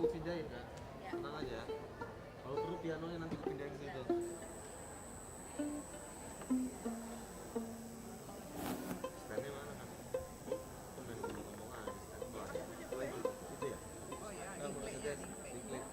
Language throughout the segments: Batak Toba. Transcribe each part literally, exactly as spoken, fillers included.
Pindahin, Kak. Ya. Tenang aja. Kalau perlu pianonya nanti kupindahin ke situ. Stand-nya mana, Kak? Kan dari dulu ngomong aja, stand. Oh, iya. Itu ya? Oh, iya, nah, di klik ya, di klik. Di klik.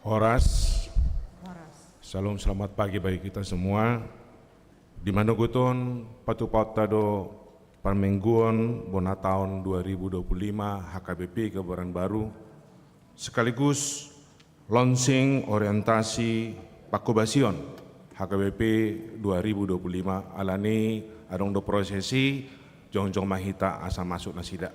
Horas. Horas. Salam selamat pagi bagi kita semua. Di manogot on patupaonta do parmingguon bona taon dua ribu dua puluh lima H K B P Kebayoran Baru, sekaligus launching orientasi pangkobasion H K B P dua ribu dua puluh lima. Alani adong do prosesi, jongjong ma hita asa masuk nasida.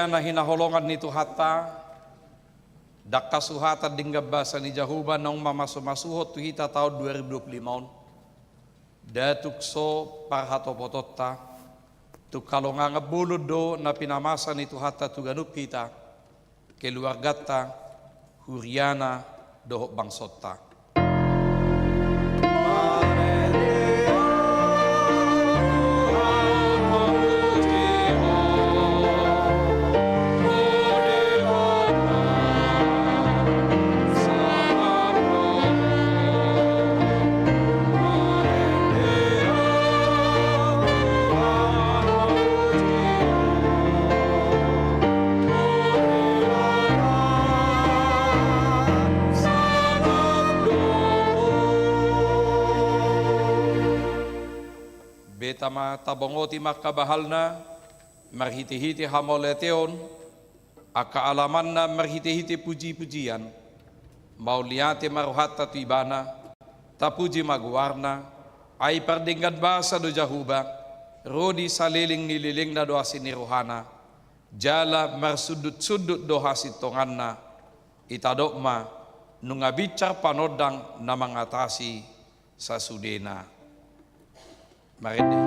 Na hinaholongan ni Tuhanta, dangka suhatan denggan basa ni Jahowa naung mamasumasuhon tu hita taon dua ribu dua puluh lima on. Nda tung so parhatopotonta, tung halongangan bolon do na pinamasa ni Tuhanta tu ganup hita, keluarganta, huriana, dohot bangsonta. Beta ma tabongoti ma angka bahalna, marhitehite hamauliateon, angka alamanna marhitehite pujipujian. Mauliate ma rohanta tu Ibana, tapuji ma goarna, ai pardenggan basa do Jahowa, ro di saleleng ni lelengna do asi ni rohana, jala marsundutsundut do hasintonganna. Itadok ma, nunga binsar panondang na mangatasi sasudena. Marende.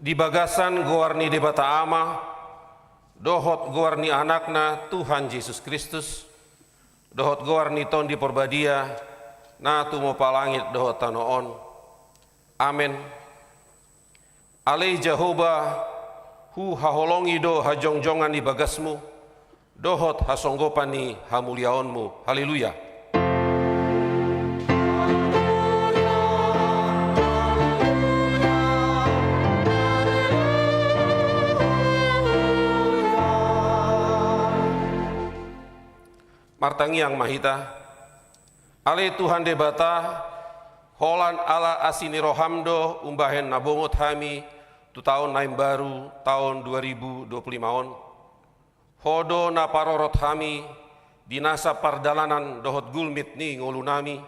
Di bagasan goar ni Debata Ama, dohot goar ni Anakna Tuhan Jesus Kristus, dohot goar ni Tondi Porbadia, na tumompa langit dohot tano on. Amen. Ale Jahowa, huhaholongi do hajongjongan ni bagasmu, dohot hasonggopan ni hamuliaonmu. Haleluya. Martangiang ma hita. Ale Tuhan Debata, holan ala asi ni roham do umbahen na bongot hami tu taon na imbaru, taon dua ribu dua puluh lima on. Ho do na parorot hami di nasa pardalanan dohot gulmit ni ngolunami,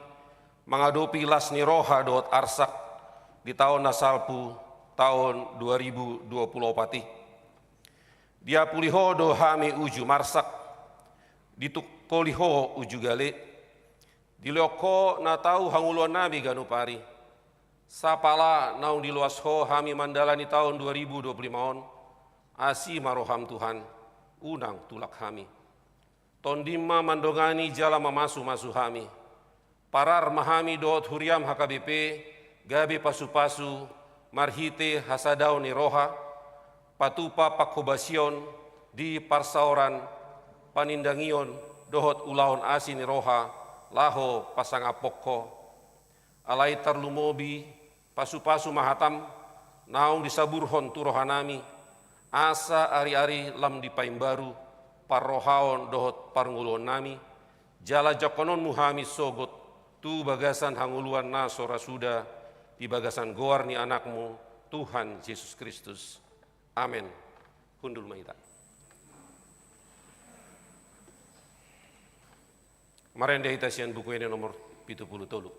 mangadopi las ni roha dohot arsak di taon na salpu, taon dua ribu dua puluh opat i. Diapuli ho do hami uju marsak, ditungkoli ho uju gale, dilehon ho na tau hangoluannami ganup ari. Sapala naung diloas ho hami mandalani taon dua ribu dua puluh lima on, asi ma roham Tuhan, unang tulak hami. Tondim ma mandongani jala mamasumasu hami. Parar ma hami dohot huriam H K B P, gabe pasupasu, marhite hasadaon ni roha, patupa panghobasion di parsaoran, panindangion, dohot ulaon asi ni roha, laho pasangaphon ho. Alai tarlumobi, pasupasu ma hatam, naung disaburhon tu rohanami, asa ariari lam dipaimbaru, parrohaon dohot parngoluonnami, jala jangkononmu hami sogot, tu bagasan hangoluan na so ra suda, di bagasan goar ni Anakmu, Tuhan Jesus Kristus. Amen. Hundul ma hita. Marende hita sian Buku Ende nomor pitu puluh tolu.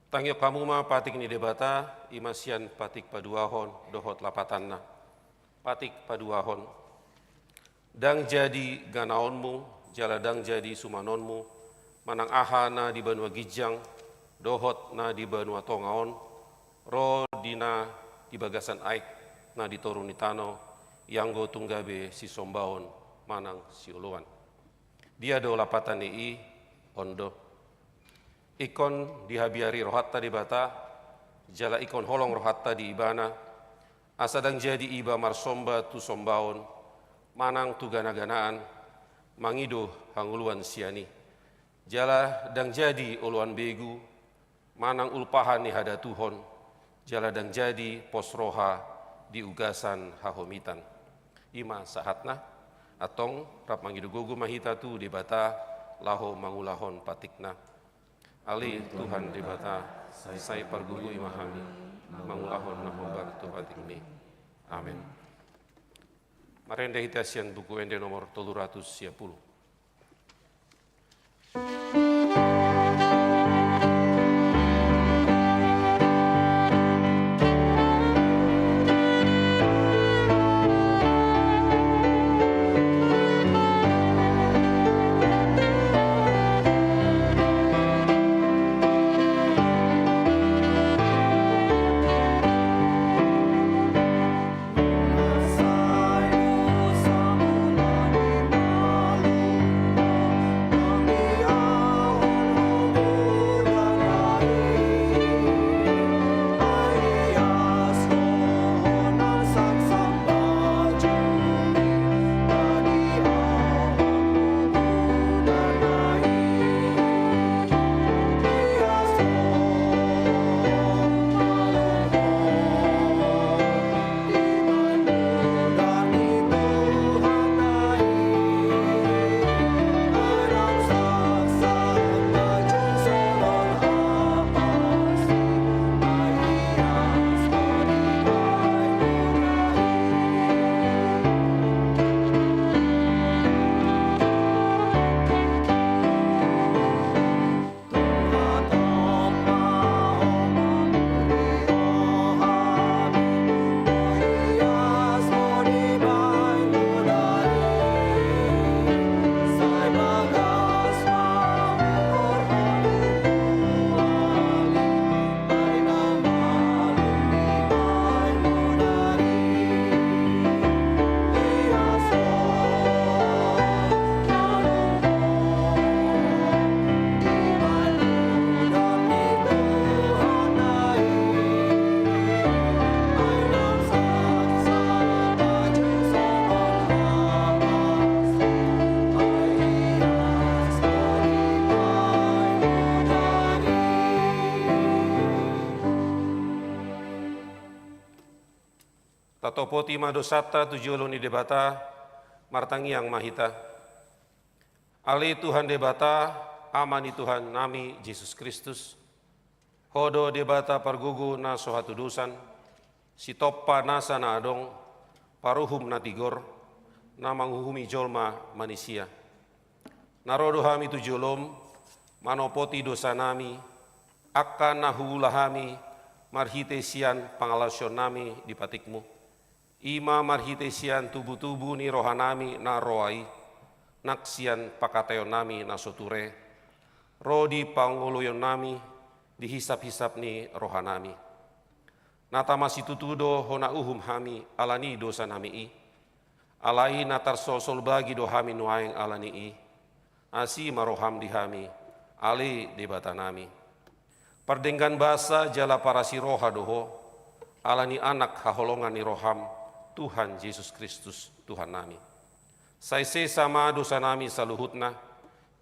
Tangihon hamu ma patik ni Debata, i ma sian patik paduahon dohot lapatanna. Patik paduahon. Ndang jadi ganaonmu, jala ndang jadi sumanonmu, manang aha na di banua ginjang, dohot na di banua tonga on, ro di na di bagasan aek na di toru ni tano, i anggo tung gabe sisombaon manang sioloan. Dia do lapatan ni i? On do. Ingkon dihabiari rohanta Debata, jala ingkon holong rohanta di Ibana, asa ndang jadi iba marsomba tu sombaon, manang tu ganaganaan, mangido hangoluan sian i. Jala ndang jadi oloan begu, manang ulpahan ni hadatuhon, jala ndang jadi pos roha di ugasan hahomitan. I ma sahatna, antong rap mangido gogo ma hita tu Debata, laho mangulahon patikna. Ale Tuhan Debata, sai pargogoi ma hami, mangulahon na hombar tu patikmi. Amen. Marende hita sian Buku Ende nomor tolu ratus sia puluh. Tatopoti ma dosanta tu jolo ni Debata, martangiang ma hita. Ale Tuhan Debata, Ama ni Tuhannami Jesus Kristus, Ho do Debata pargogo na so hatudosan, sitompa nasa na adong, paruhum na tigor, na manguhumi jolma manisia. Na ro do hami tu jolom, manopoti dosanami, angka na huula hami marhite sian pangalaosionnami di patikmu. I ma marhite sian tubutubu ni rohanami na roa i, nang sian pangkataionnami na so ture, ro di pangoloionnami di hisaphisap ni rohanami. Na tama situtu do hona uhum hami ala ni dosanami i. Alai na tarsolsol bagi do hami nuaeng ala ni i. Asi ma roham di hami, ale Debatanami. Pardenggan basa jala parasi roha do Ho, ala ni Anak haholongan ni roham, Tuhan Jesus Kristus, Tuhannami. Sai sesa ma dosanami saluhutna,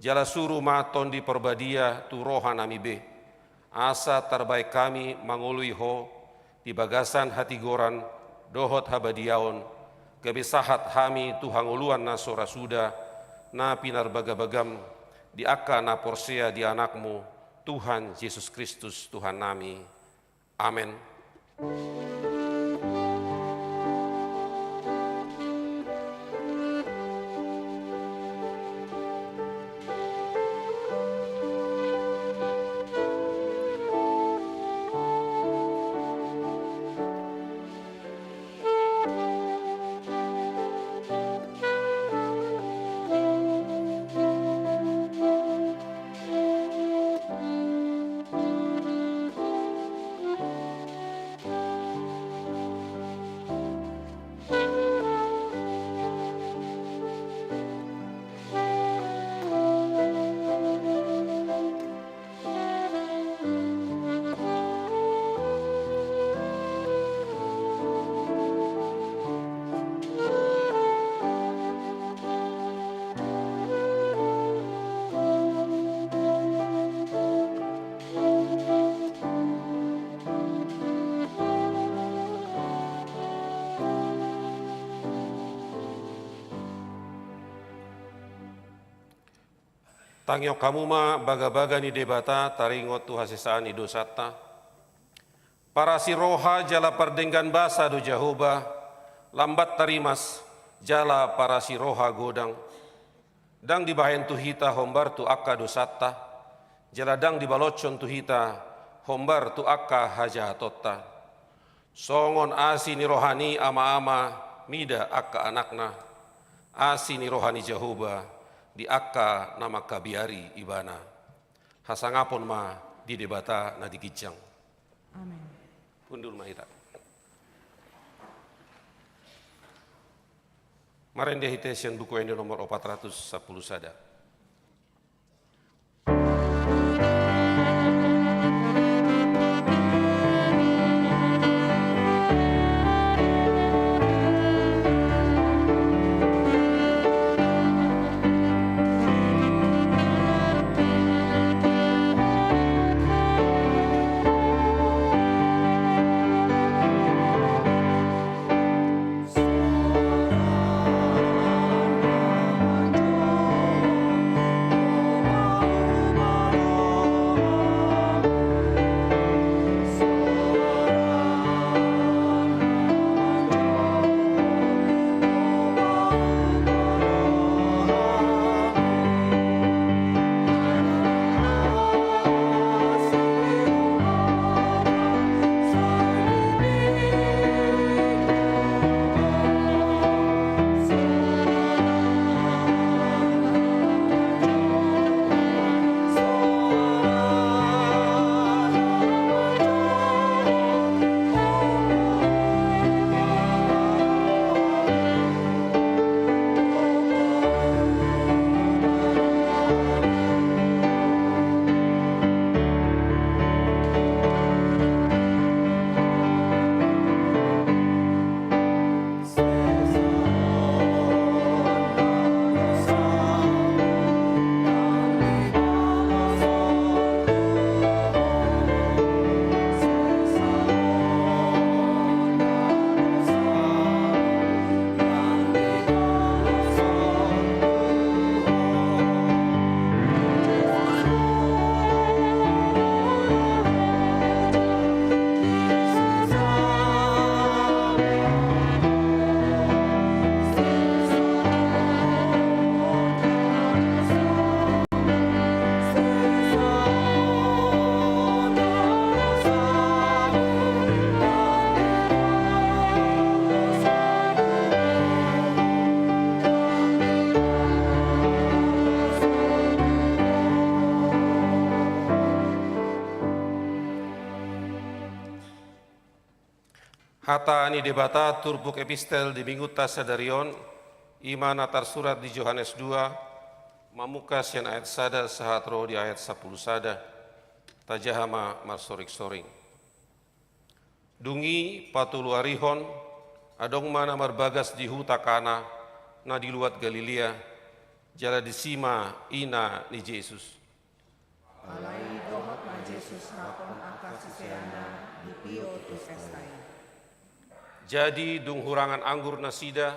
jala suru ma Tondi Parbadia tu rohanami be, asa tarbaen hami mangoloi Ho di bagasan hatigoran dohot habadiaon, gabe sahat hami tu hangoluan na so ra suda, na pinarbagabagam di angka na porsea di Anakmu, Tuhan Jesus Kristus, Tuhannami. Amen. Tangiang hamu ma bagabaga ni Debata taringot tu hasesaan ni dosanta. Parasi roha jala pardenggan basa do Jahowa, lambat tarimas jala parasi roha godang. Ndang dibahen tu hita hombar tu angka dosanta, jala ndang dibaloshon tu hita hombar tu angka hajahatonta. Songon asi ni roha ni ama-ama mida angka anakna, asi ni roha ni Jahowa di angka na mangkabiari ibana. Hasangapon ma di Debata na di ginjang. Amen. Hundul ma hita. Marende hita sian Buku Ende nomor opat ratus sampulu sada. Hata ni Debata turpuk epistel di minggunta sadari on, i ma na tarsurat di Johannes dua, mamungka sian ayat sada sahat ro di ayat sampulu sada. Tajaha ma marsoring-soring. Dung i patoluarihon, adong ma na marbagas di huta Kana, na di luat Galilea, jala disi ma ina ni Jesus. Alai dohot ma Jesus rap dohot angka siseanna di pio tu pesta i. Jadi dung hurangan anggur nasida,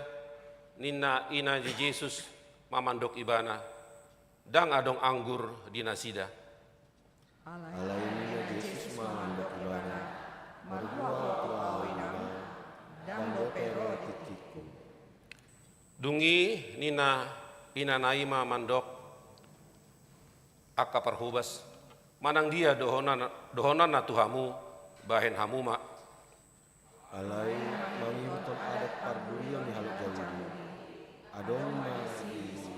ninna ina ni Jesus ma mandok ibana, ndang adong anggur di nasida. Alai ninna Jesus ma mandok ibana, marhua ho tu ahu inang, ndang dope ro tingkingku. Dung i ninna inana i ma mandok angka parhobas, manang dia dohonanna tu hamu, bahen hamu ma. Alai mangihuthon adat pardurion ni halak Jahudi, adong ma disi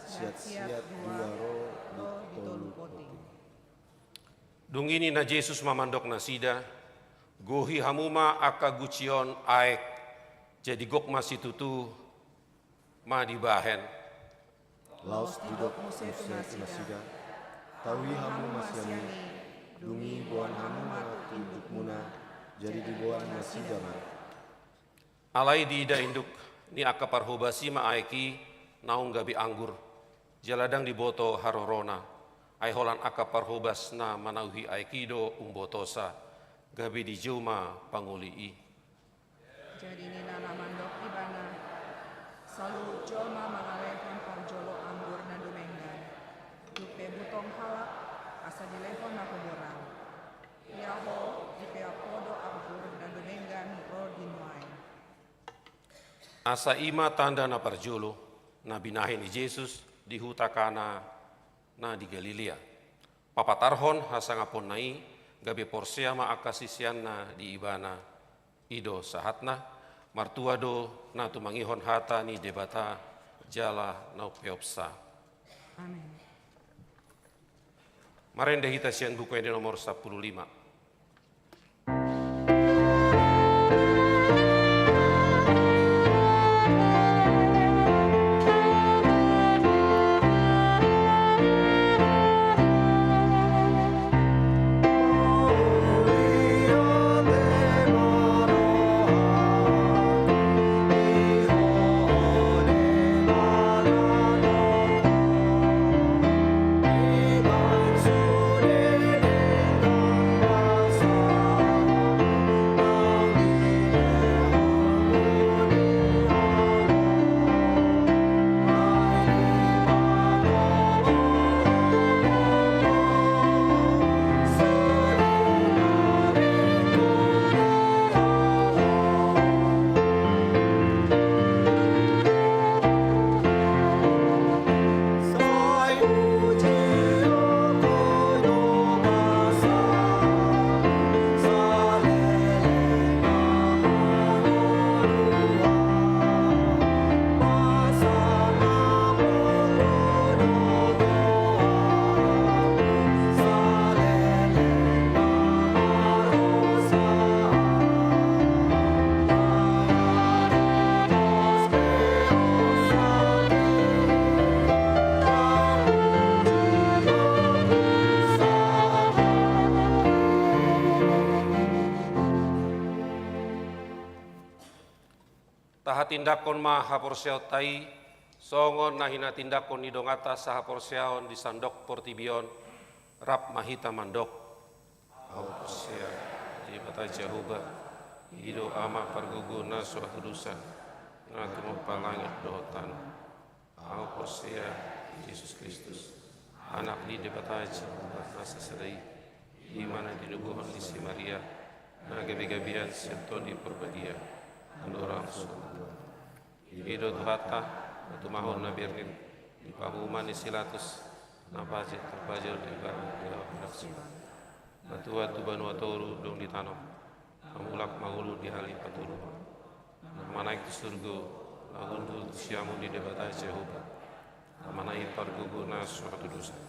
siat-siat dua ro dohot tolu poting. Dung i ninna Jesus ma mandok nasida, gohi hamu ma angka guci on aek, jadi gok ma situtu ma dibahen. Laos didok muse tu nasida, tahui hamu ma sian i, dung i boan hamu ma tu indukmuna, jadi diboan nasida ma. Alai diida induk ni angka parhobas i ma aek i naung gabe anggur, jala ndang diboto harorona, ai holan angka parhobas na manauhi aek i do umbotosa, gabe dijou ma pangoli i. Jadi ninna na mandok ibana, saluhut jolma mangalehon parjolo anggur na dumenggan, dung pe butong halak, asa dilehon na hoboran. Ia ho, dipeap ho do anggur na dumenggan ro di nuaeng. Asa i ma tanda na parjolo na binahen ni Jesus di huta Kana na di Galilea. Papatarhon hasangaponna i, gabe porsea ma angka siseanna di ibana. I do sahatna. Martua do na tumangihon hata ni Debata jala na umpeopsa. Amen. Marende hita sian Buku Ende nomor sampulu lima. Tahatindangkon ma haporseaonta i, songon na hinatindangkon ni donganta sahaporseaon di sandok portibi on, rap ma hita mandok. Ahu porsea di Debata Jahowa, i do Ama pargogo na so hatudosan, na tumompa langit dohot tano. Ahu porsea di Jesus Kristus, Anak ni Debata Jahowa na sasada i, i ma na tinubuhon ni si Maria, na gabegabean sian Tondi Parbadia, andorang so hubuan. I do Tuhanta, na tumahon na bernit, di pahuhuman ni si Latus, na pajek tarpajal di barang di laho hinaksian. Na tuat tu banua toru dung di tano, na mulak mangolu di hali patoruhon. Na manaek tu surgo, na hundul tu siamun ni Debata Jahowa. Na manang i pargogo na so hatudosan.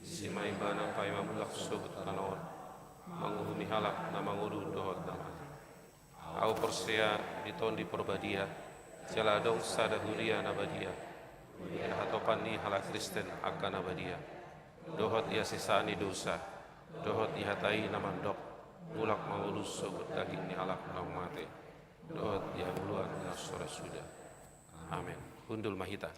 Disi ma ibana paima mulak sogot tu tano on. manguhumi halak na mangolu dohot na mate. Ahu porsea di Tondi Porbadia, jala adong sada Huria na badia, huria hatopan ni halak Kristen angka na badia, dohot di hasesaan ni dosa, dohot di hata i na mandok, mulak mangolu sogot daging ni halak naung mate, dohot di hangoluan na so ra suda. Amen. Hundul ma hita.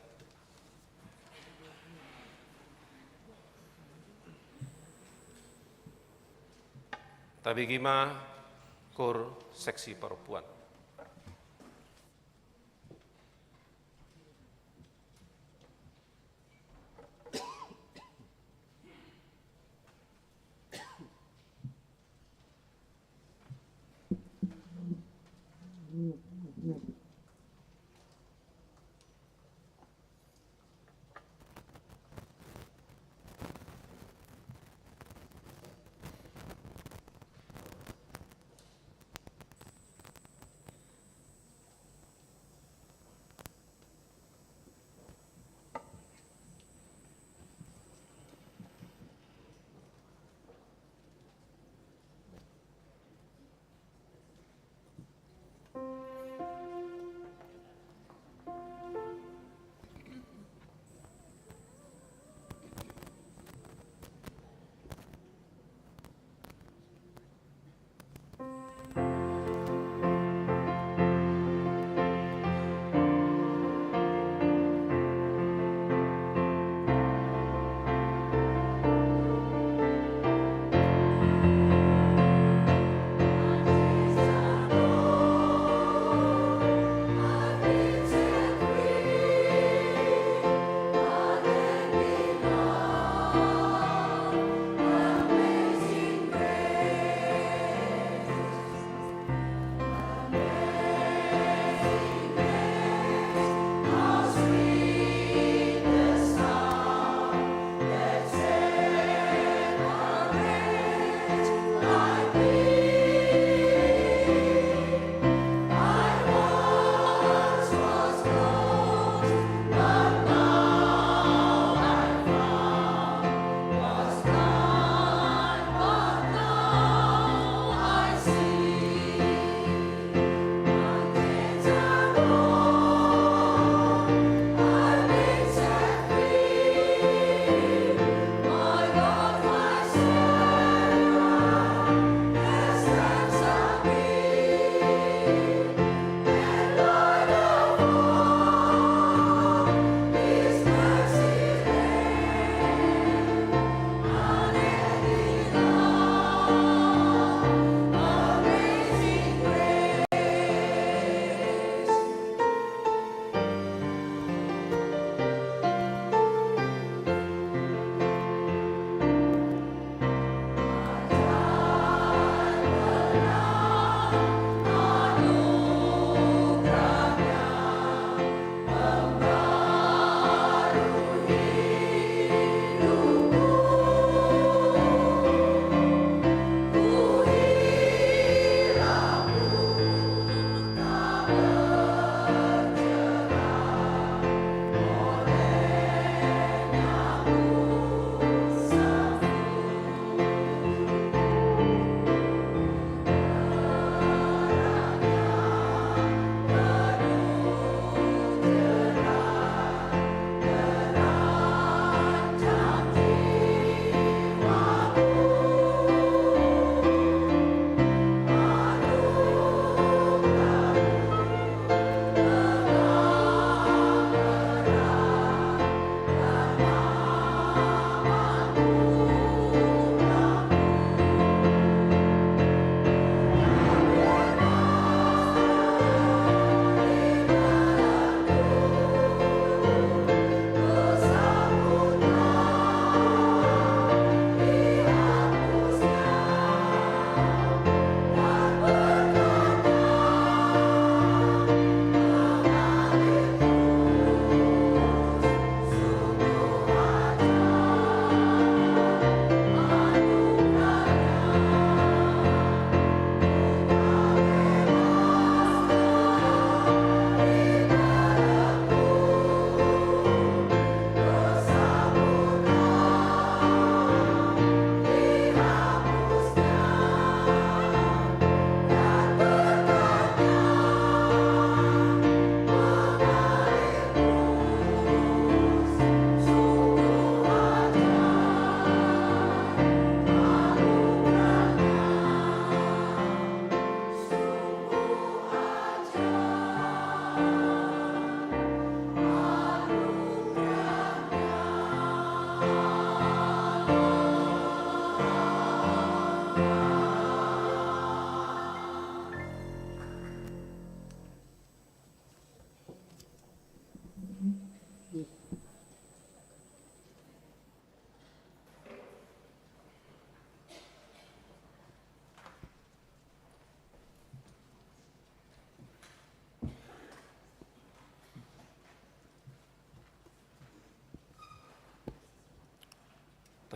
Tabege ma koor seksi parompuan.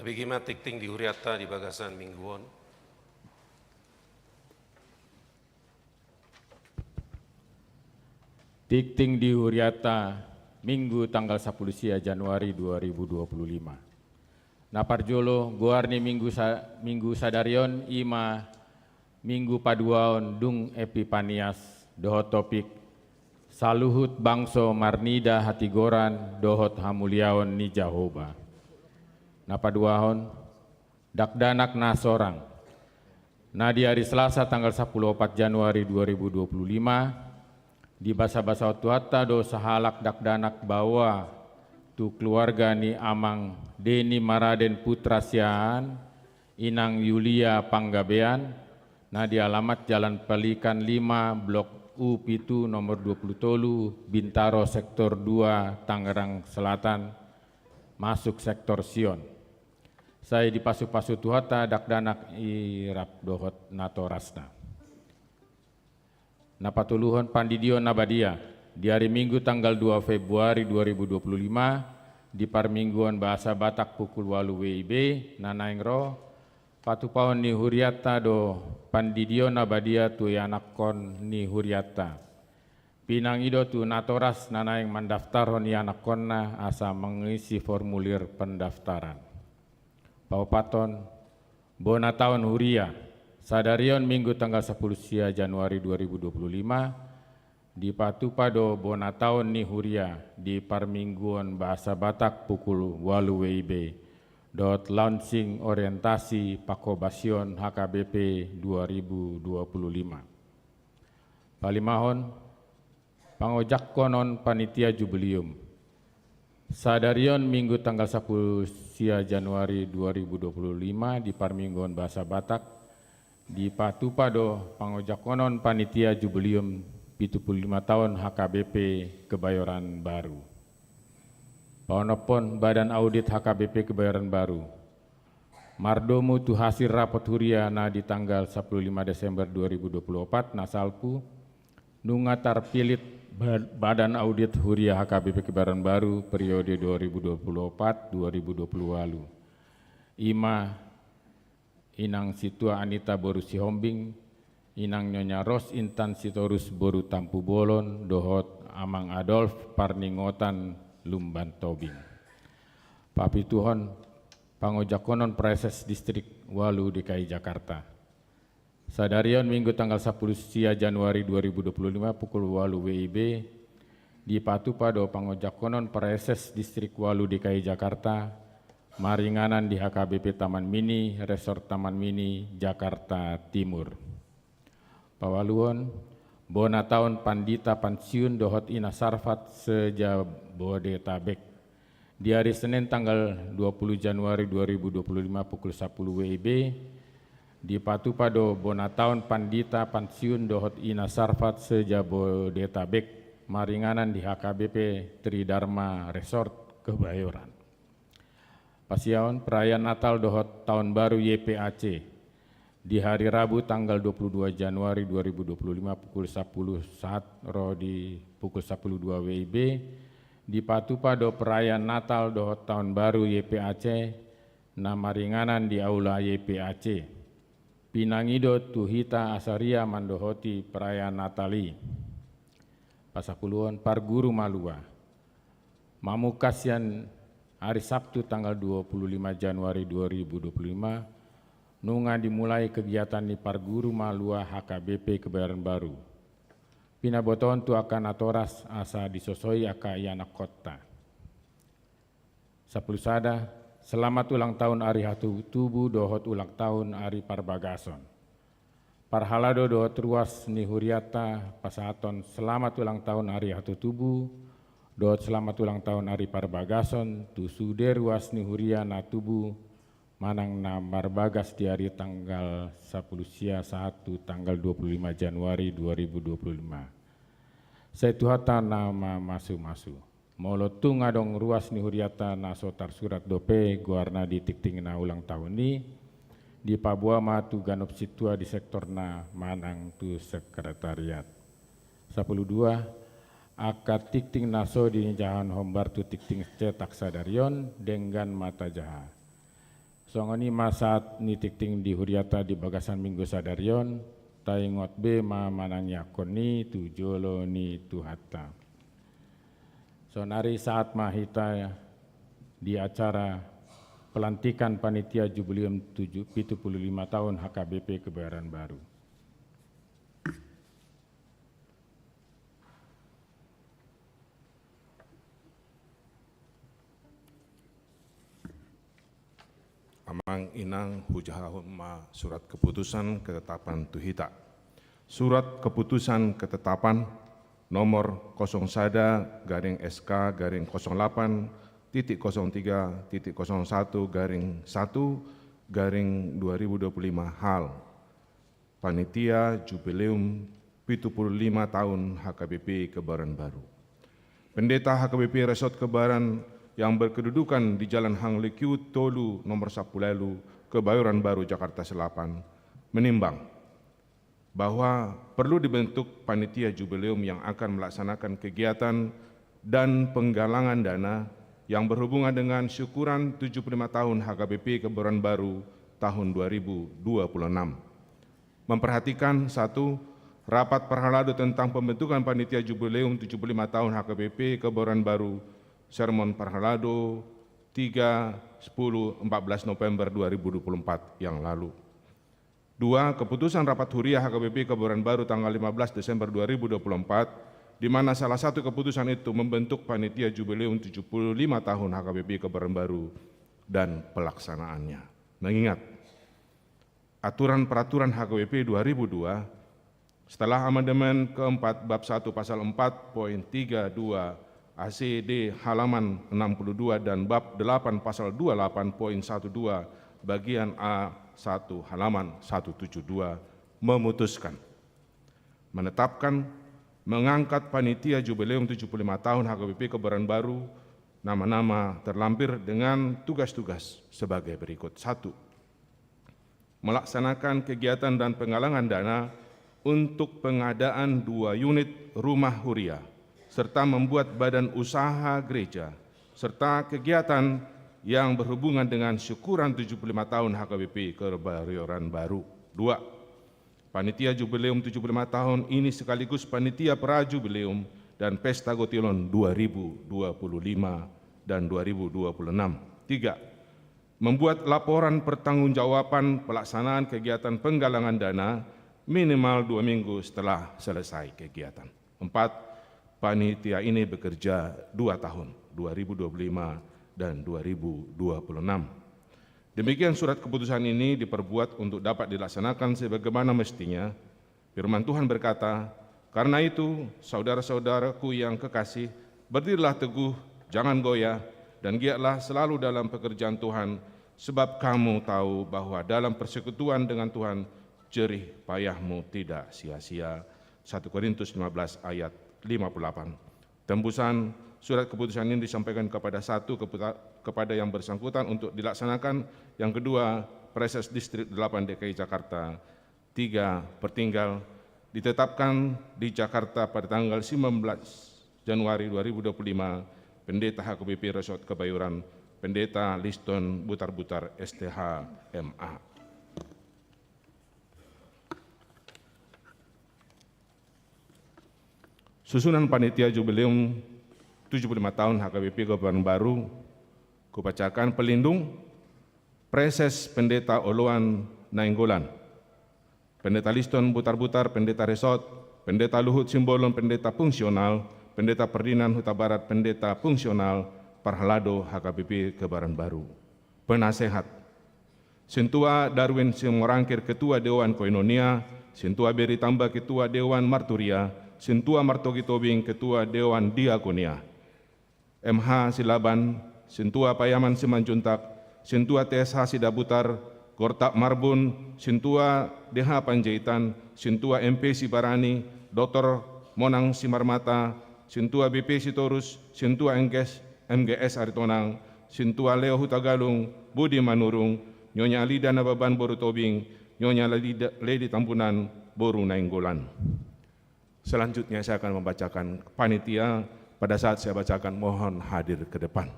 Bege ma tingting di hurianta di bagasan minggu on. Tingting di hurianta Minggu tanggal sapuluh sia Januari dua ribu dua puluh lima. Na parjolo, goar ni minggu sa-, minggu sadari on i ma Minggu paduahon dung Epipanias, dohot topik: Saluhut bangso marnida hatigoran dohot hamuliaon ni Jahowa. Na paduahon, dakdanak na sorang. Na di ari Selasa tanggal sapuluh opat Januari dua ribu dua puluh lima, dibasabasahon Tuhanta do sahalak dakdanak baoa tu keluarga ni Amang Deni Maraden Putra Siahaan, Inang Yulia Panggabean, na di alamat Jalan Pelikan lima, Blok U pitu, nomor dua puluh tolu, Bintaro, Sektor dua, Tangerang Selatan, masuk Sektor Sion. Sai dipasupasu Tuhanta dakdanak i rap dohot natorasna. Na patoluhon, pandidion na badia. Di ari Minggu tanggal dua Februari dua ribu dua puluh lima, di parmingguon bahasa Batak pukul ualu W I B na naeng ro, patupaon ni hurianta do pandidion na badia tu ianakhon ni hurianta. Pinangido tu natoras na naeng mandaftarhon ianakhonna asa mangisi formulir pendaftaran. Paopathon, bona taon huria. Sadari on Minggu tanggal sapuluh sia Januari dua ribu dua puluh lima, dipatupa do bona taon ni huria di parmingguon bahasa Batak pukul ualu W I B dohot launching orientasi panghobasion H K B P dua ribu dua puluh lima. Palimahon, pangojakhonon panitia jubilium. Sadari on Minggu tanggal sapuluh sia Januari dua ribu dua puluh lima, di parmingguon bahasa Batak, dipatupa do pangojakhonon panitia jubilium pitu puluh lima taon H K B P Kebayoran Baru. Paonomhon, badan audit H K B P Kebayoran Baru. Mardomu tu hasil rapot huria na di tanggal sapuluh lima Desember dua ribu dua puluh opat na salpu, nunga tarpilit ba-, badan audit huria H K B P Kebayoran Baru periode dua ribu dua puluh opat dua ribu dua puluh ualu. I ma Inang Sintua Anita boru Sihombing, Inang Nyonya Ros Intan Sitorus boru Tampubolon, dohot Amang Adolf Parningotan Lumban Tobing. Papituhon, pangojakhonon Praeses Distrik ualu D K I Jakarta. Sadari on Minggu tanggal sapuluh sia Januari dua ribu dua puluh lima pukul ualu W I B, dipatupa do pangojakhonon Praeses Distrik ualu D K I Jakarta, maringanan di H K B P Taman Mini, Resort Taman Mini, Jakarta Timur. Paualuhon, bona taon pandita pansiun dohot ina sarfat se-Jabodetabek. Di ari Senin tanggal dua puluh Januari dua ribu dua puluh lima pukul sapuluh W I B, dipatupa do bona taon pandita pansiun dohot ina sarfat se-Jabodetabek, maringanan di H K B P Tridharma Resort Kebayoran. Pasiahon, perayaan Natal dohot Taon Baru Y P A C. Di hari Rabu tanggal dua puluh dua Januari dua ribu dua puluh lima pukul sapuluh saat ro di pukul sapuluh dua W I B, dipatupa do perayaan Natal dohot Taon Baru Y P A C na maringanan di Aula Y P A C. Pinangido tu hita asa ria mandohoti perayaan Natal i. Pasapuluhon, parguru malua. Mamungka sian ari Sabtu tanggal dua puluh lima Januari dua ribu dua puluh lima, nunga dimulai kegiatan ni parguru malua H K B P Kebayoran Baru. Pinabotohon tu angka natoras asa disosoi angka ianakhonta. Sapuluh sada, selamat ulang tahun ari hatutubu dohot ulang tahun ari parbagason. Parhalado dohot ruas ni hurianta pasahathon selamat ulang tahun ari hatutubu dohot selamat ulang tahun ari parbagason tu sude ruas ni huria na tubu manang na marbagas di ari tanggal sapuluh sia sahat tu tanggal dua puluh lima Januari dua ribu dua puluh lima. Sai Tuhanta na mamasumasu. Molo tung adong ruas ni hurianta na so tarsurat dope goarna di tingting na ulang tahun i, dipaboa ma tu ganup sintua di sektorna manang tu sekretariat. Sapuluh dua, angka tingting na so dijahahon hombar tu tingting cetak sadari on, denggan ma tajaha. Songon i ma sahat ni tingting di huriata di bagasan Minggu sadari on, taingot be ma manangiangkon i tu jolo ni Tuhanta. Saonari sahat ma hita di acara pelantikan panitia jubileum tujuh, pitu puluh lima tahun H K B P Kebayoran Baru. Amang inang, hujahahon ma surat keputusan ketetapan tu hita. Surat keputusan ketetapan nomor kosong sada garing S K garing kosong delapan titik kosong tiga titik kosong satu garing satu garing dua ribu dua puluh lima hal. Panitia Jubileum pitu puluh lima tahun H K B P Kebayoran Baru. Pendeta H K B P Resort Kebayoran yang berkedudukan di Jalan Hang Lekiu tolu nomor sampulu ualu, Kebayoran Baru, Jakarta Selatan, menimbang bahwa perlu dibentuk panitia jubileum yang akan melaksanakan kegiatan dan penggalangan dana yang berhubungan dengan syukuran tujuh puluh lima tahun H K B P Kebayoran Baru tahun dua ribu dua puluh enam. Memperhatikan, satu, rapat parhalado tentang pembentukan panitia jubileum tujuh puluh lima tahun H K B P Kebayoran Baru, sermon parhalado tiga, sepuluh, empat belas November dua ribu dua puluh empat yang lalu. Dua, keputusan rapat huria H K B P Kebayoran Baru tanggal lima belas Desember dua ribu dua puluh empat, di mana salah satu keputusan itu membentuk panitia jubileum tujuh puluh lima tahun H K B P Kebayoran Baru dan pelaksanaannya. Mengingat aturan peraturan H K B P dua ribu dua, setelah amandemen keempat bab satu pasal empat poin tiga dua A C D halaman enam puluh dua dan bab delapan pasal dua puluh delapan poin satu dua bagian A satu halaman satu tujuh dua, memutuskan, menetapkan, mengangkat panitia jubileum tujuh puluh lima tahun H K B P Kebayoran Baru, nama-nama terlampir dengan tugas-tugas sebagai berikut. Satu, melaksanakan kegiatan dan penggalangan dana untuk pengadaan dua unit rumah huria, serta membuat badan usaha gereja, serta kegiatan yang berhubungan dengan syukuran tujuh puluh lima tahun H K B P Kebayoran Baru. Dua, panitia jubileum tujuh puluh lima tahun ini sekaligus panitia pra jubileum dan pesta gotilon dua ribu dua puluh lima dan dua ribu dua puluh enam. Tiga, membuat laporan pertanggungjawaban pelaksanaan kegiatan penggalangan dana minimal dua minggu setelah selesai kegiatan. Empat, panitia ini bekerja dua tahun, dua ribu dua puluh lima dan dua ribu dua puluh enam. Demikian surat keputusan ini diperbuat untuk dapat dilaksanakan sebagaimana mestinya. Firman Tuhan berkata, "Karena itu, saudara-saudaraku yang kekasih, berdirilah teguh, jangan goyah, dan giatlah selalu dalam pekerjaan Tuhan, sebab kamu tahu bahwa dalam persekutuan dengan Tuhan, jerih payahmu tidak sia-sia." Satu Korintus lima belas ayat lima puluh delapan. Tembusan surat keputusan ini disampaikan kepada satu, keputa-, kepada yang bersangkutan untuk dilaksanakan, yang kedua, Praeses Distrik delapan D K I Jakarta. Tiga, pertinggal, ditetapkan di Jakarta pada tanggal sembilan belas Januari dua ribu dua puluh lima, Pendeta H K B P Resort Kebayoran, Pendeta Liston Butarbutar, S T H, M A. Susunan panitia jubileum tujuh puluh lima tahun H K B P Kebayoran Baru, kubacakan: Pelindung, Praeses Pendeta Oloan Nainggolan. Pendeta Liston Butarbutar, Pendeta Resort. Pendeta Luhut Simbolon, Pendeta Fungsional. Pendeta Ferdinand Hutabarat, Pendeta Fungsional. Parhalado H K B P Kebayoran Baru. Penasehat: Sintua Darwin Simorangkir, Ketua Dewan Koinonia. Sintua Beri Tamba, Ketua Dewan Marturia. Sintua Martogi Tobing, Ketua Dewan Diakonia. M H Silaban, Sintua Payaman Simanjuntak, Sintua T S H Sidabutar, Gortak Marbun, Sintua D H Panjaitan, Sintua M P Sibarani, Doktor Monang Simarmata, Sintua B P Sitorus, Sintua M G S, M G S Aritonang, Sintua Leo Hutagalung, Budi Manurung, Nyonya Alida Nababan boru Tobing, Nyonya Ledi, Ledi Tambunan boru Nainggolan. Selanjutnya saya akan membacakan panitia. Pada saat saya bacakan, mohon hadir ke depan.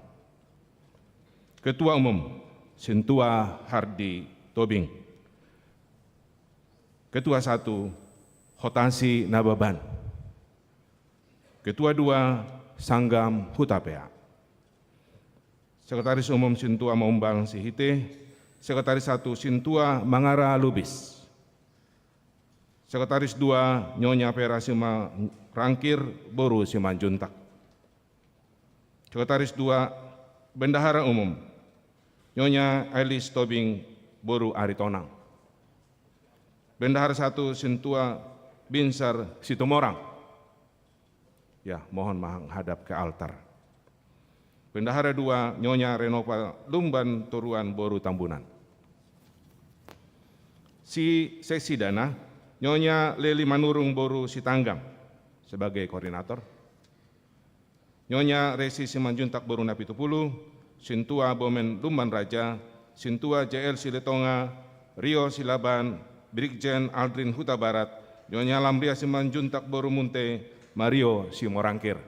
Ketua Umum, Sintua Hardi Tobing. Ketua satu, Hotasi Nababan. Ketua dua, Sanggam Hutapea. Sekretaris Umum Sintua Maumbang Sihite. Sekretaris satu, Sintua Mangara Lubis. Sekretaris dua, Nyonya Vera Simarangkir, boru Simanjuntak. Sekretaris dua, Bendahara Umum, Nyonya Elis Tobing, boru Aritonang. Bendahara satu, Sintua Binsar Situmorang. Ya, mohon menghadap ke altar. Bendahara dua, Nyonya Renova Lumban Toruan, boru Tambunan. Si seksi dana, Nyonya Leli Manurung, boru Sitanggang, sebagai koordinator. Nyonya Resi Simanjuntak, boru Napitupulu. Sintua Bomen Lumban Raja, Sintua J L Silitonga, Rio Silaban, Brigjen Aldrin Hutabarat, Nyonya Lamria Simanjuntak, boru Munte, Mario Simorangkir.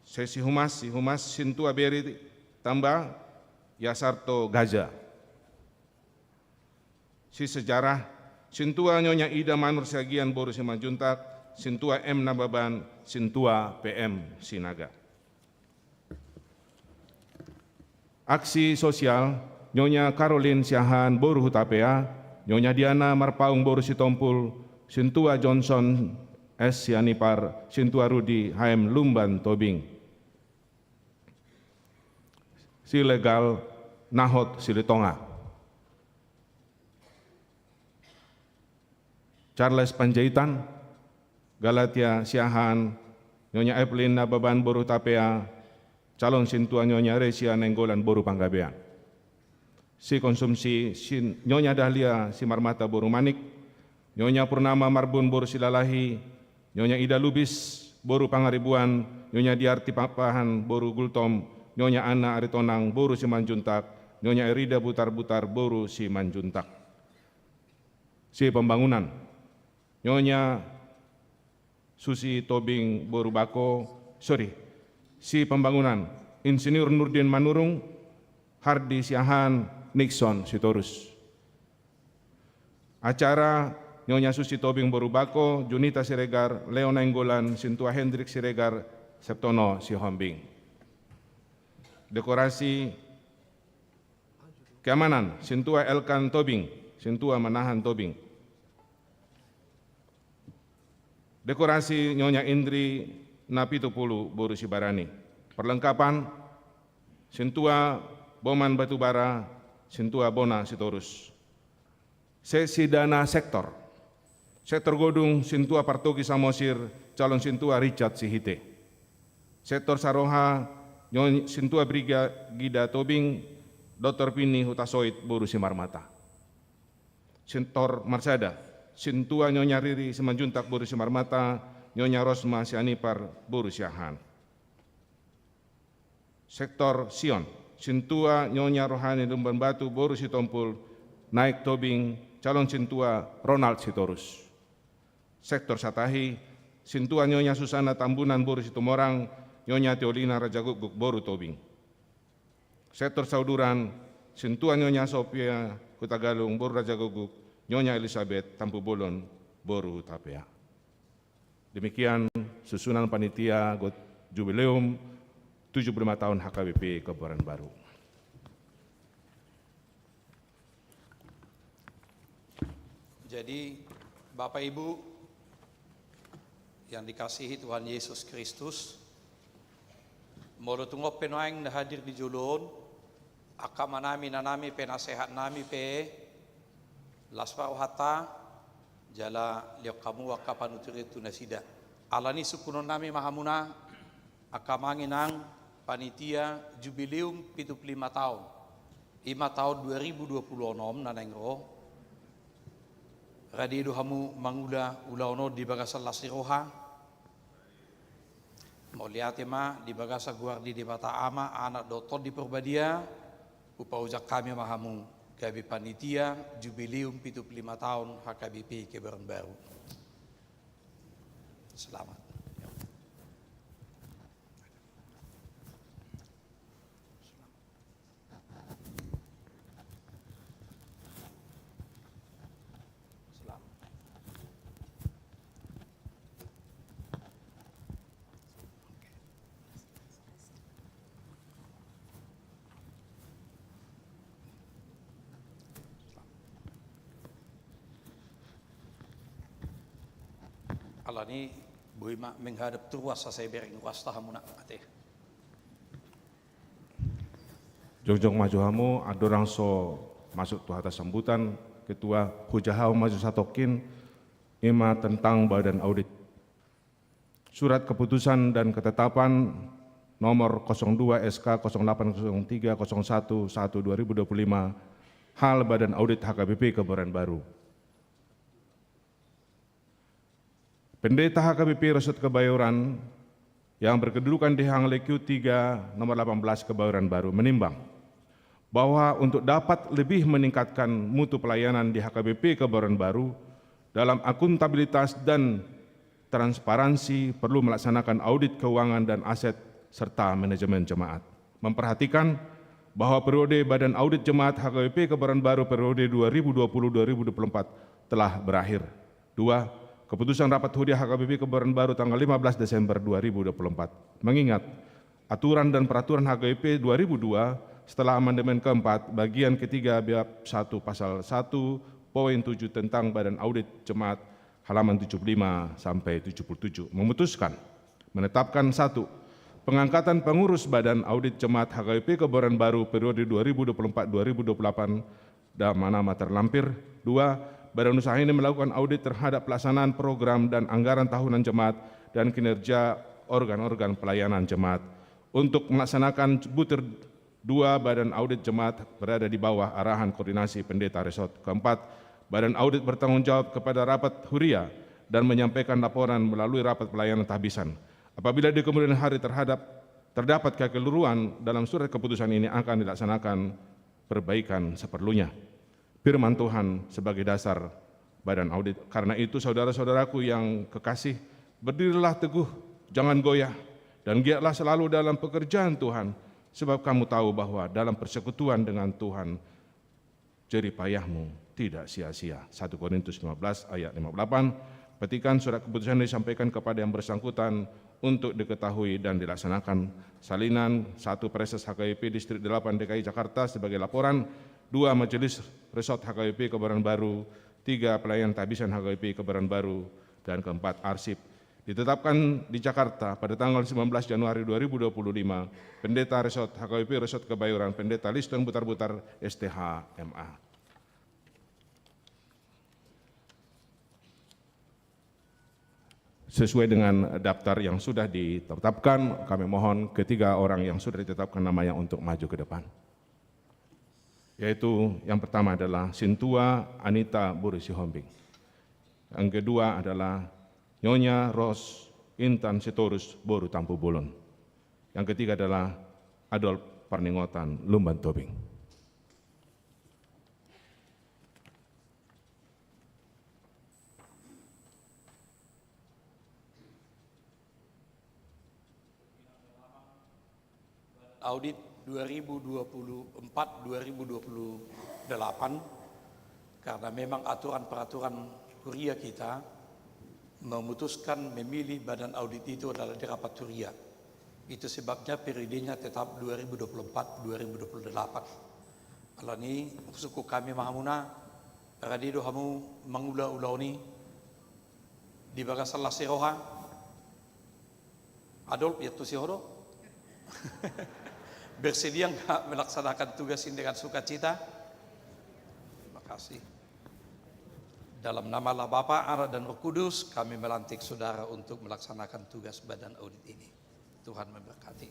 Seksi humas, si humas, Sintua Beri Tamba, Yasarto Gaja. Si sejarah, Sintua Nyonya Ida Manur Siagian, boru Simanjuntak, Sintua M Nababan, Sintua P M Sinaga. Aksi sosial, Nyonya Caroline Siahaan, boru Hutapea, Nyonya Diana Marpaung, boru Sitompul, Sintua Johnson S Sianipar, Sintua Rudi H M Lumban Tobing. Si legal, Nahot Silitonga. Charles Panjaitan, Galatia Siahaan, Nyonya Evelyn Nababan, boru Hutapea, calon sintua Nyonya Resia Nainggolan, boru Panggabean. Si konsumsi, sin, Nyonya Dahlia Simarmata, boru Manik, Nyonya Purnama Marbun, boru Silalahi, Nyonya Ida Lubis, boru Pangaribuan, Nyonya Diarti Papahan, boru Gultom, Nyonya Anna Aritonang, boru Simanjuntak, Nyonya Erida Butarbutar, boru Simanjuntak. Si pembangunan, Nyonya Susi Tobing, boru Bako, sorry, si pembangunan, Insinyur Nurdin Manurung, Hardi Siahaan, Nixon Sitorus. Acara, Nyonya Susi Tobing, boru Bako, Junita Siregar, Leo Nainggolan, Sintua Hendrik Siregar, Septono Sihombing. Dekorasi, keamanan, Sintua Elkan Tobing, Sintua Manahan Tobing. Dekorasi, Nyonya Indri Napitupulu, boru Sibarani. Perlengkapan, Sintua Boman Batubara, Sintua Bona Sitorus. Seksi dana sektor. Sektor godung, Sintua Partogi Samosir, calon sintua Richard Sihite. Sektor saroha, Nyon-, Sintua Brigida Tobing, Doktor Pini Hutasoit, boru Simarmata. Sektor marsada, Sintua Nyonya Riri Simanjuntak, boru Simarmata, Nyonya Rosma Sianipar, boru Siahaan. Sektor Sion, Sintua Nyonya Rohani Lumban Batu, boru Sitompul, Naek Tobing, calon sintua Ronald Sitorus. Sektor Satahi, Sintua Nyonya Susana Tambunan, boru Situmorang, Nyonya Teolina Rajagukguk, boru Tobing. Sektor Sauduran, Sintua Nyonya Sofia Hutagalung, boru Rajagukguk, Nyonya Elisabet Tampubolon, boru Hutapea. Demikian susunan panitia got-, Jubileum tujuh puluh lima tahun H K B P Kebayoran Baru. Jadi, Bapak Ibu yang dikasihi Tuhan Yesus Kristus, molo tung on pe nuaeng na hadir di jolo on, angka amanami, inanami, penasehatnami pe, las ma rohanta, jala lehon hamu angka panuturion tu nasida. Alani i sungkunonnami ma hamuna, angka amang inang panitia Jubileum pitu puluh lima taon, i ma taon dua ribu dua puluh onom na naeng ro, rade do hamu mangula ulaon on di bagasan las ni roha. Mauliate ma di bagasan goar ni Debata Ama, Anak dohot Tondi Porbadia, hupaojak hami ma hamu gabe panitia Jubileum pitu puluh lima taon H K B P Kebayoran Baru. Selamat. Alani boi ma menghadap tu ruas, asa bereng ruasta hamuna ate. Jongjong ma jo hamu, andorang so masuk tu hata sambutan, Ketua, hujaha ma jo satongkin, ima tentang badan audit. Surat keputusan dan ketetapan nomor kosong dua S K kosong delapan kosong tiga kosong satu satu dua ribu dua puluh lima, hal badan audit H K B P Kebayoran Baru. Pendeta H K B P Resort Kebayoran yang berkedudukan di Hang Lekyu tiga nomor delapan belas Kebayoran Baru menimbang bahwa untuk dapat lebih meningkatkan mutu pelayanan di H K B P Kebayoran Baru dalam akuntabilitas dan transparansi, perlu melaksanakan audit keuangan dan aset serta manajemen jemaat. Memperhatikan bahwa periode Badan Audit Jemaat H K B P Kebayoran Baru periode dua ribu dua puluh dua ribu dua puluh empat telah berakhir. Dua, keputusan rapat huria H K B P Kebayoran Baru tanggal lima belas Desember dua ribu dua puluh empat. Mengingat aturan dan peraturan H K B P dua ribu dua setelah amandemen keempat, bagian ketiga bab satu pasal satu poin tujuh tentang Badan Audit Jemaat halaman tujuh puluh lima sampai tujuh puluh tujuh, memutuskan menetapkan, satu, pengangkatan pengurus Badan Audit Jemaat H K B P Kebayoran Baru periode dua ribu dua puluh empat dua ribu dua puluh delapan, nama-nama terlampir. Dua, badan usaha ini melakukan audit terhadap pelaksanaan program dan anggaran tahunan jemaat dan kinerja organ-organ pelayanan jemaat. Untuk melaksanakan butir dua, badan audit jemaat berada di bawah arahan koordinasi pendeta resort. Keempat, badan audit bertanggung jawab kepada rapat huria dan menyampaikan laporan melalui rapat pelayanan tahbisan. Apabila di kemudian hari terhadap, terdapat kekeliruan dalam surat keputusan ini, akan dilaksanakan perbaikan seperlunya. Firman Tuhan sebagai dasar badan audit. Karena itu, saudara-saudaraku yang kekasih, berdirilah teguh, jangan goyah, dan giatlah selalu dalam pekerjaan Tuhan, sebab kamu tahu bahwa dalam persekutuan dengan Tuhan, jerih payahmu tidak sia-sia. Satu Korintus lima belas ayat lima puluh delapan. Petikan surat keputusan disampaikan kepada yang bersangkutan untuk diketahui dan dilaksanakan. Salinan, satu, Praeses H K B P Distrik delapan D K I Jakarta sebagai laporan. Dua, Majelis Resort H K B P Kebayoran Baru. Tiga, pelayanan tahbisan H K B P Kebayoran Baru. Dan keempat, arsip. Ditetapkan di Jakarta pada tanggal sembilan belas Januari dua ribu dua puluh lima, Pendeta Resort H K B P Resort Kebayoran, Pendeta Liston Butarbutar, S T H, M A. Sesuai dengan daftar yang sudah ditetapkan, kami mohon ketiga orang yang sudah ditetapkan namanya untuk maju ke depan. Yaitu yang pertama adalah Sintua Anita boru Sihombing. Yang kedua adalah Nyonya Ros Intan Sitorus boru Tampubolon. Yang ketiga adalah Adolf Parningotan Lumban Tobing. Audit dua ribu dua puluh empat dua ribu dua puluh delapan, karena memang aturan peraturan huria kita memutuskan memilih badan audit itu adalah di rapat huria. Itu sebabnya periodenya tetap dua ribu dua puluh empat dua ribu dua puluh delapan. Alani, sungkun hami ma hamuna, rade do hamu mangula ulaon i di bagasan las ni roha. Adolf, ia tusi ho do. Bersedia nggak melaksanakan tugas ini dengan sukacita? Terima kasih. Dalam nama Allah Bapa, Anak dan Roh Kudus, kami melantik saudara untuk melaksanakan tugas badan audit ini. Tuhan memberkati.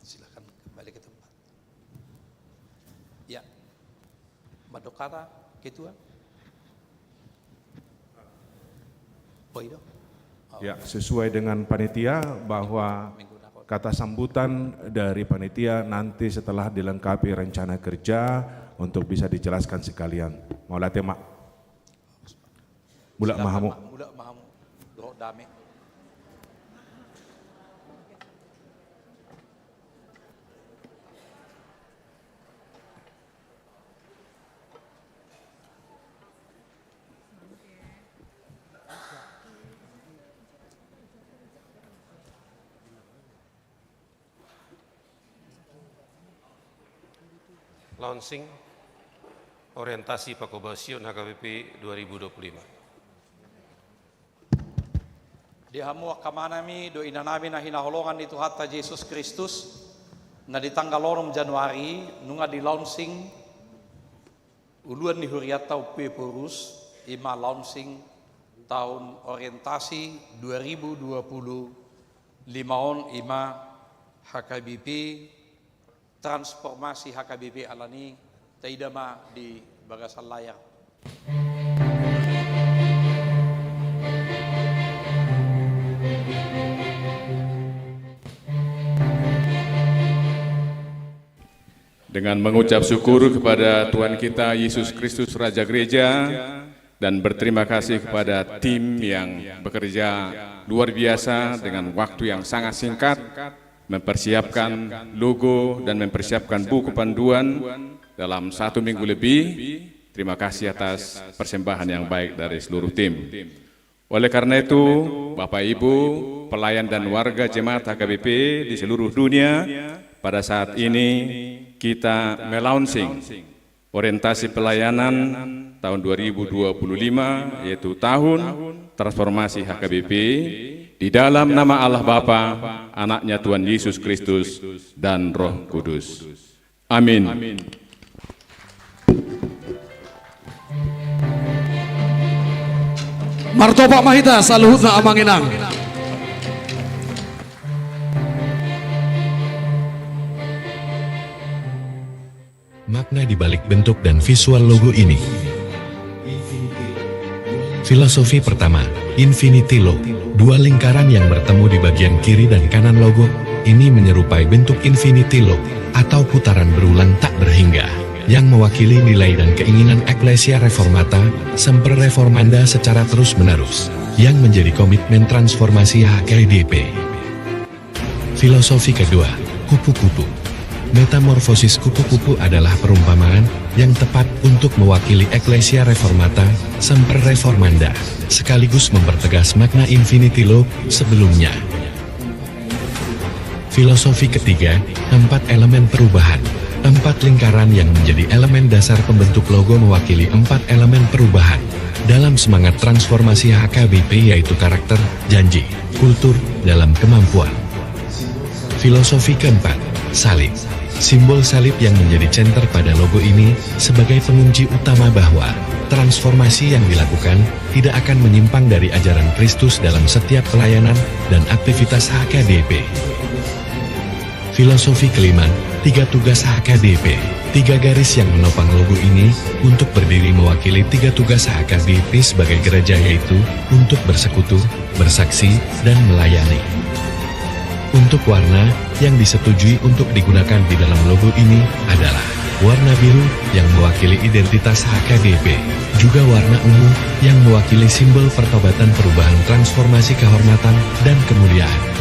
Silakan kembali ke tempat. Ya. Mandok hata, Ketua? Oh, iya. Oh. Ya, sesuai dengan panitia bahwa kata sambutan dari panitia nanti setelah dilengkapi rencana kerja untuk bisa dijelaskan sekalian. Mauliate ma. Mulak ma hamu. Silakan, Pak. Mulak ma hamu. Dohot dame. Launching. orientasi pangkobasion H K B P dua ribu dua puluh lima. Di hamu angka amanami dohot inanami na hinaholongan ni Tuhanta Jesus Kristus, na di tanggal onom Januari nunga di-launching uluan ni hurianta Ompu Ephorus, i ma launching taon orientasi dua ribu dua puluh lima on, i ma H K B P, transformasi H K B P. Alani i taida ma di bagasan layar. Dengan mengucap syukur kepada Tuhan kita Yesus Kristus, Raja Gereja, dan berterima kasih kepada tim yang bekerja luar biasa dengan waktu yang sangat singkat, mempersiapkan logo dan mempersiapkan buku panduan dalam satu minggu lebih. Terima kasih atas persembahan yang baik dari seluruh tim. Oleh karena itu, Bapak Ibu, pelayan dan warga jemaat H K B P di seluruh dunia, pada saat ini kita melaunching orientasi pelayanan tahun dua ribu dua puluh lima, yaitu tahun transformasi H K B P, di dalam nama Allah Bapa, Anaknya Tuhan Yesus Kristus, dan Roh Kudus. Amin. Martopak ma hita saluhutna, amang inang. Makna di balik bentuk dan visual logo ini. Filosofi pertama, infinity loop. Dua lingkaran yang bertemu di bagian kiri dan kanan logo ini menyerupai bentuk infinity loop atau putaran berulang tak berhingga, yang mewakili nilai dan keinginan Ecclesia Reformata, Semper Reformanda secara terus-menerus, yang menjadi komitmen transformasi H K B P. Filosofi kedua, kupu-kupu. Metamorfosis kupu-kupu adalah perumpamaan yang tepat untuk mewakili Ecclesia Reformata, Semper Reformanda, sekaligus mempertegas makna infinity loop sebelumnya. Filosofi ketiga, empat elemen perubahan. Empat lingkaran yang menjadi elemen dasar pembentuk logo mewakili empat elemen perubahan dalam semangat transformasi H K B P, yaitu karakter, janji, kultur, dalam kemampuan. Filosofi keempat, salib. Simbol salib yang menjadi center pada logo ini sebagai pengunci utama bahwa transformasi yang dilakukan tidak akan menyimpang dari ajaran Kristus dalam setiap pelayanan dan aktivitas H K B P. Filosofi kelima, tiga tugas H K B P. Tiga garis yang menopang logo ini untuk berdiri mewakili tiga tugas H K B P sebagai gereja, yaitu untuk bersekutu, bersaksi, dan melayani. Untuk warna yang disetujui untuk digunakan di dalam logo ini adalah warna biru yang mewakili identitas H K B P, juga warna ungu yang mewakili simbol pertobatan, perubahan, transformasi, kehormatan, dan kemuliaan.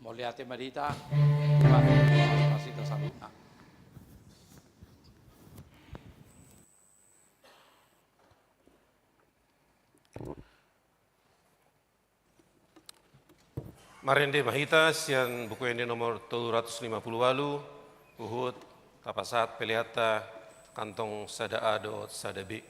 Mauliate ma di hita. Ima, pas hita saluhutna. Marende ma hita sian Buku Ende nomor tolu ratus lima puluh ualu, huhut tapasahat peleanta kantong sada A dohot sada B.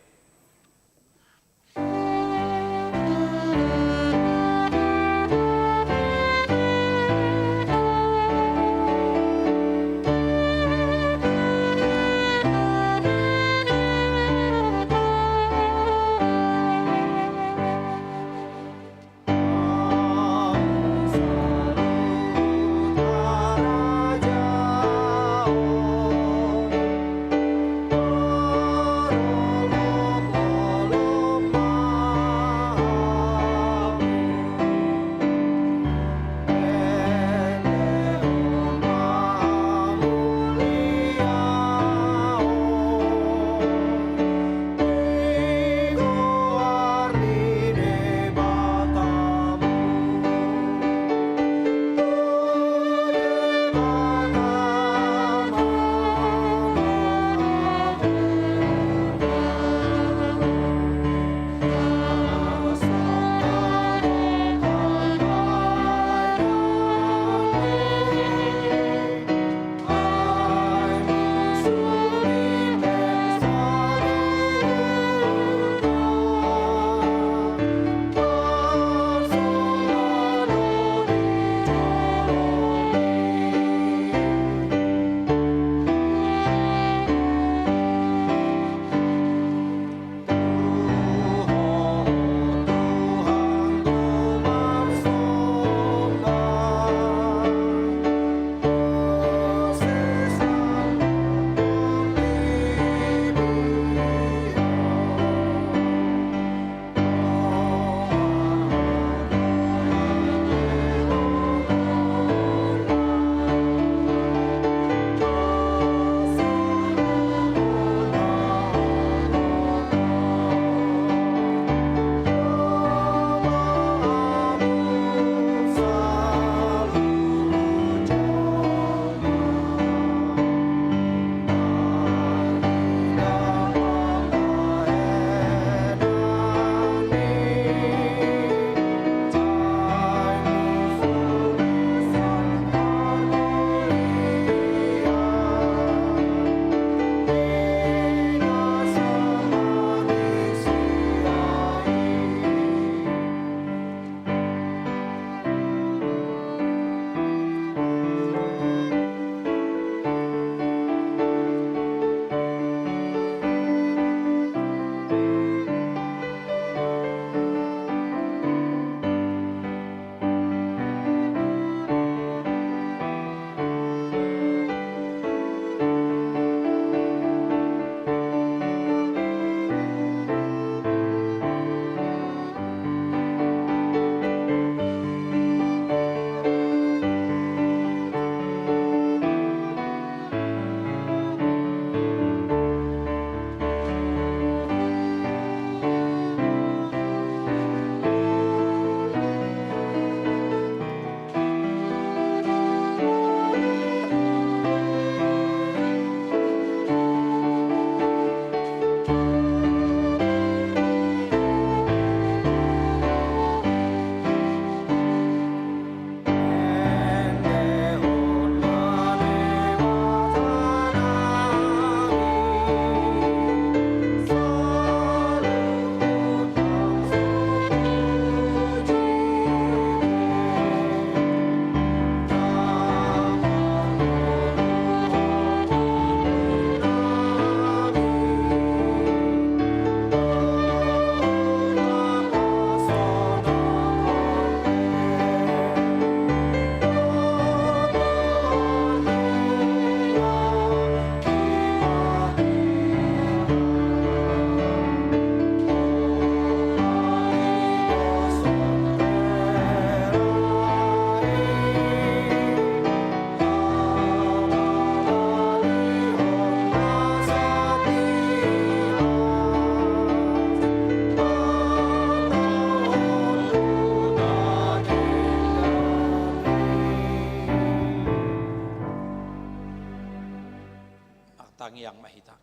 Martangiang ma hita.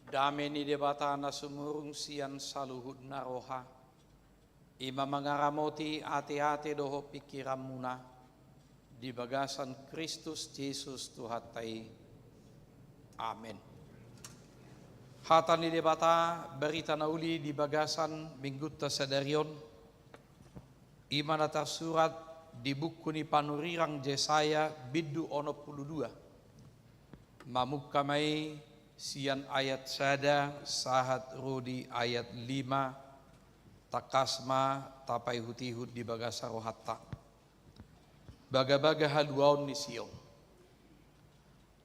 Dame ni Debata na sumurung sian saluhutna roha, i ma mangaramoti ateate dohot pingkiranmuna di bagasan Kristus Jesus Tuhanta i. Amen. Hata ni Debata, barita na uli di bagasan minggunta sadari on, i ma na tarsurat di buku ni panurirang Jesaya bindu onom pulu dua. Mamungka ma i sian ayat sada sahat ro di ayat lima, tangkas ma tapaihutihut di bagasan rohanta. Bagabaga haluaon ni Sion.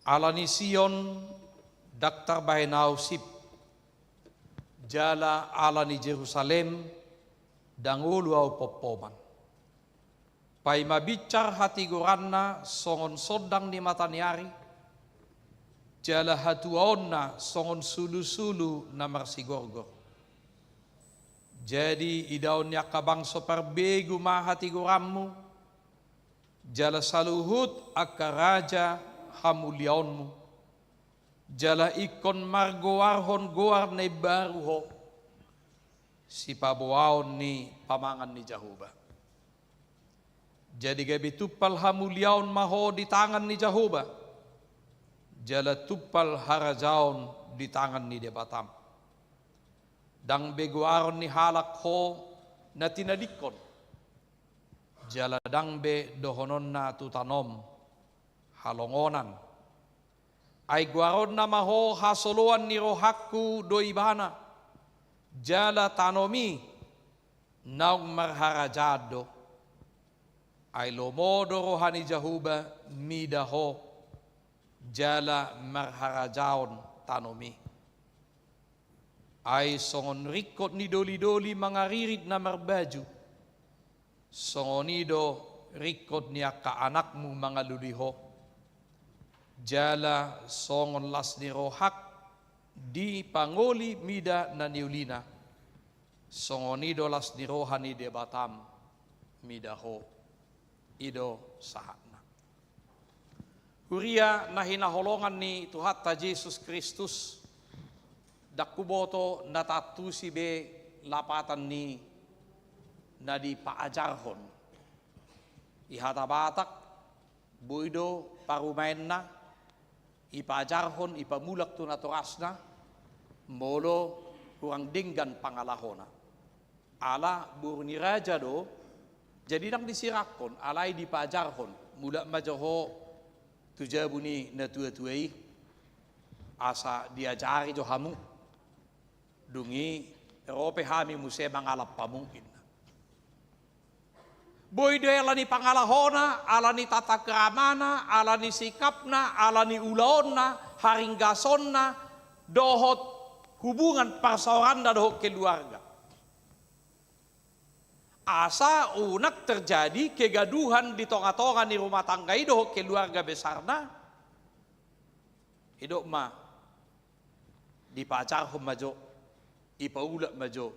Ala ni Sion ndang tarbahen ahu sip, jala ala ni Jerusalem ndang olo ahu pompoman. Paima binsar hatigoranna songon sondang ni mataniari, jala hatuaonna songon sulusulu na marsigorgor. Jadi idaon ni angka bangso parbegu ma hatigoranmu, jala saluhut angka raja hamuliaonmu, jala ingkon margoarhon goar na imbaru ho, sipaboaon ni pamangan ni Jahowa. Jadi gabe tumpal hamuliaon ma ho di tangan ni Jahowa, jala tumpal harajaon di tangan ni Debatam. Ndang be goaron ni halak ho na tinadingkon, jala ndang be dohononna tu tanom halongonan. Ai goaronna ma ho hasoloan ni rohangku do ibana, jala tanom i naung marharajaan do. Ai lomo do roha ni Jahowa mida ho, jala marharajaon tanom i. Ai songon ringkot ni dolidoli mangaririt na marbaju, songon i do ringkot ni angka anakmu mangalului ho. Jala songon las ni rohak dipangoli mida na niulina, songon i do las ni roha ni Debatam mida ho. I do sahatna. Huria na hinaholongan ni Tuhanta Jesus Kristus, ndang huboto na taantusi be lapatan ni na dipaajarhon. I hata Batak, boi do parumaenna ipaajarhon, ipamulak tu natorasna, molo hurang denggan pangalahona. Ala boru ni raja do, jadi ndang disirangkon, alai dipaajarhon, mulak ma jo ho tu jabu ni natuatua i, asa diajari jo hamu. Dung i ro pe hami muse mangalap hamu, ninna. Boi do ala ni pangalahona, ala ni tata kramana, ala ni sikapna, ala ni ulaonna, haringgasonna, dohot hubungan parsaoranna dohot keluarga. Asa unang terjadi kegaduhan di tongatonga ni rumah tangga i dohot keluarga besarna. Idok ma, dipaajarhon ma jo, ipaulak ma jo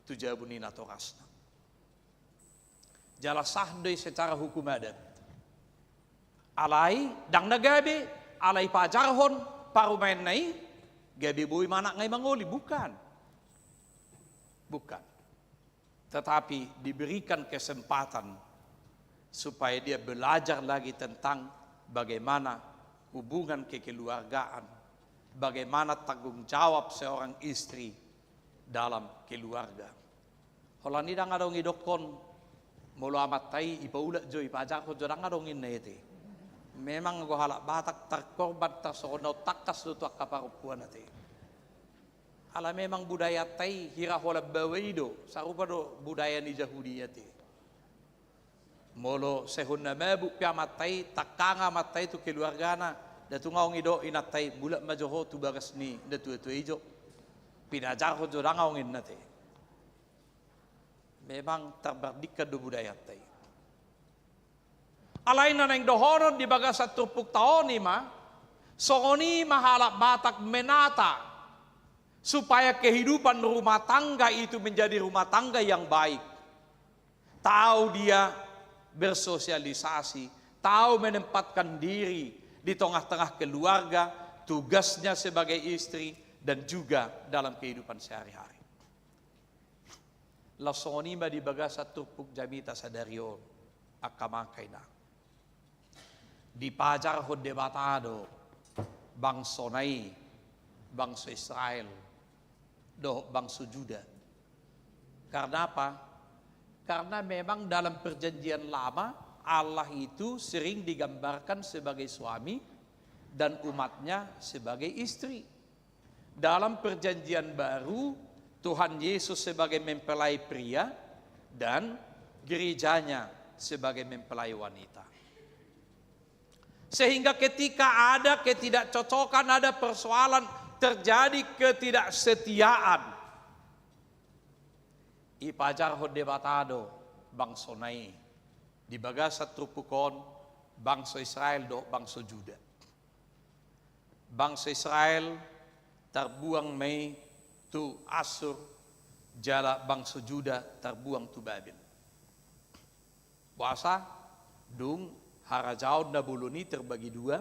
tu jabu ni natorasna. Jala sah do i secara hukum adat. Alai ndang na gabe, alai paajarhon parumaenna i, gabe boi ma anakna i mangoli, bukan. Bukan. Tetapi diberikan kesempatan supaya dia belajar lagi tentang bagaimana hubungan kekeluargaan, bagaimana tanggung jawab seorang istri dalam keluarga. Holan i ndang adong idokkon, molo amanta i ipaulak jo, ipaajarhon jo, ndang adong inna i ate. Memang anggo halak Batak tarkorban tarsongon na tangkas do tu angka parompuan ate. Ala memang budayanta i hira holan baoa i do, sarupa do budaya ni Jahudi ate. Molo sehon na mabuk pe amanta i, tangkang amanta i tu keluargana, nda tung adong idok inanta i, mulak ma jo ho tu bagas ni natuatua i jo. Pinaajarhon jo, ndang adong inna ate. Memang tarbandingkan do budayanta i. Alai na naeng dohonon di bagasan turpukta on i ma, songon i ma halak Batak menata supaya kehidupan rumah tangga itu menjadi rumah tangga yang baik. Tahu dia bersosialisasi, tahu menempatkan diri di tengah-tengah keluarga, tugasnya sebagai istri, dan juga dalam kehidupan sehari-hari. Laos songon i ma di bagasan turpuk jamita sadari on, angka amang inang. Dipajarhon Debata do bangsona i, bangso Israel dohot bangso Juda. Karena apa? Karena memang dalam Perjanjian Lama, Allah itu sering digambarkan sebagai suami dan umatnya sebagai istri. Dalam Perjanjian Baru, Tuhan Yesus sebagai mempelai pria dan gerejanya sebagai mempelai wanita. Sehingga ketika ada ketidakcocokan, ada persoalan, terjadi ketidaksetiaan, dipajarhon Debata do bangsona i di bagasan turpuk on, bangso Israel dohot bangso Juda. Bangso Israel tarbuang ma i tu Assur, jala bangso Juda tarbuang tu Babel. Boasa? Dung harajaon na bolon i terbagi dua,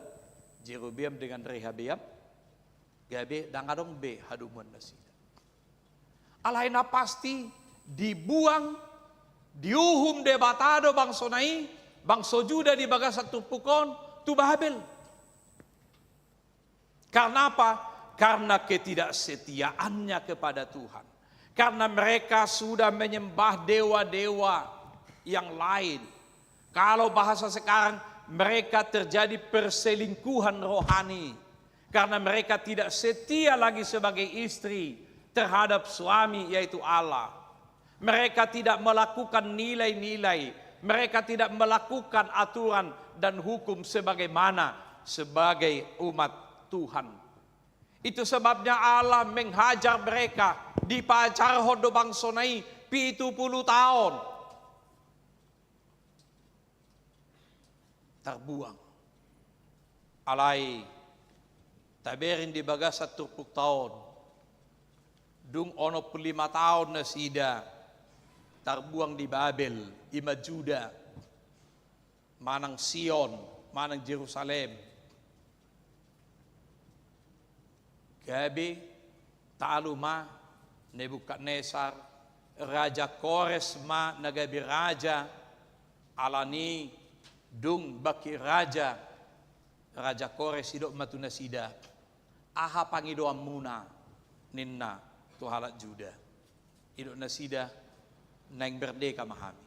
Jerobeam dengan Rehabeam, gabe ndang adong be hadomuan nasida. Alai na pasti dibuang, diuhum Debata do bangsona i, bangso Juda di bagasan turpuk on, tu Babel. Karena apa? Karena ketidaksetiaannya kepada Tuhan. Karena mereka sudah menyembah dewa-dewa yang lain. Kalau bahasa sekarang, mereka terjadi perselingkuhan rohani. Karena mereka tidak setia lagi sebagai istri terhadap suami, yaitu Allah. Mereka tidak melakukan nilai-nilai, mereka tidak melakukan aturan dan hukum sebagaimana sebagai umat Tuhan. Itu sebabnya Allah menghajar mereka, dipajarhon do bangsona i pitu pulu taon. Tarbuang. Alai tabereng di bagasan turpukta on, dung onom pulu lima taon nasida tarbuang di Babel, i ma Juda, manang Sion, manang Jerusalem. Gabe talu ma Nebukadnesar, Raja Kores ma na gabe raja, alani dung bangkit raja, Raja Kores, didok ma tu nasida, "Aha pangidoanmuna?" ninna tu halak Juda. Didok nasida, "Naeng merdeka ma hami.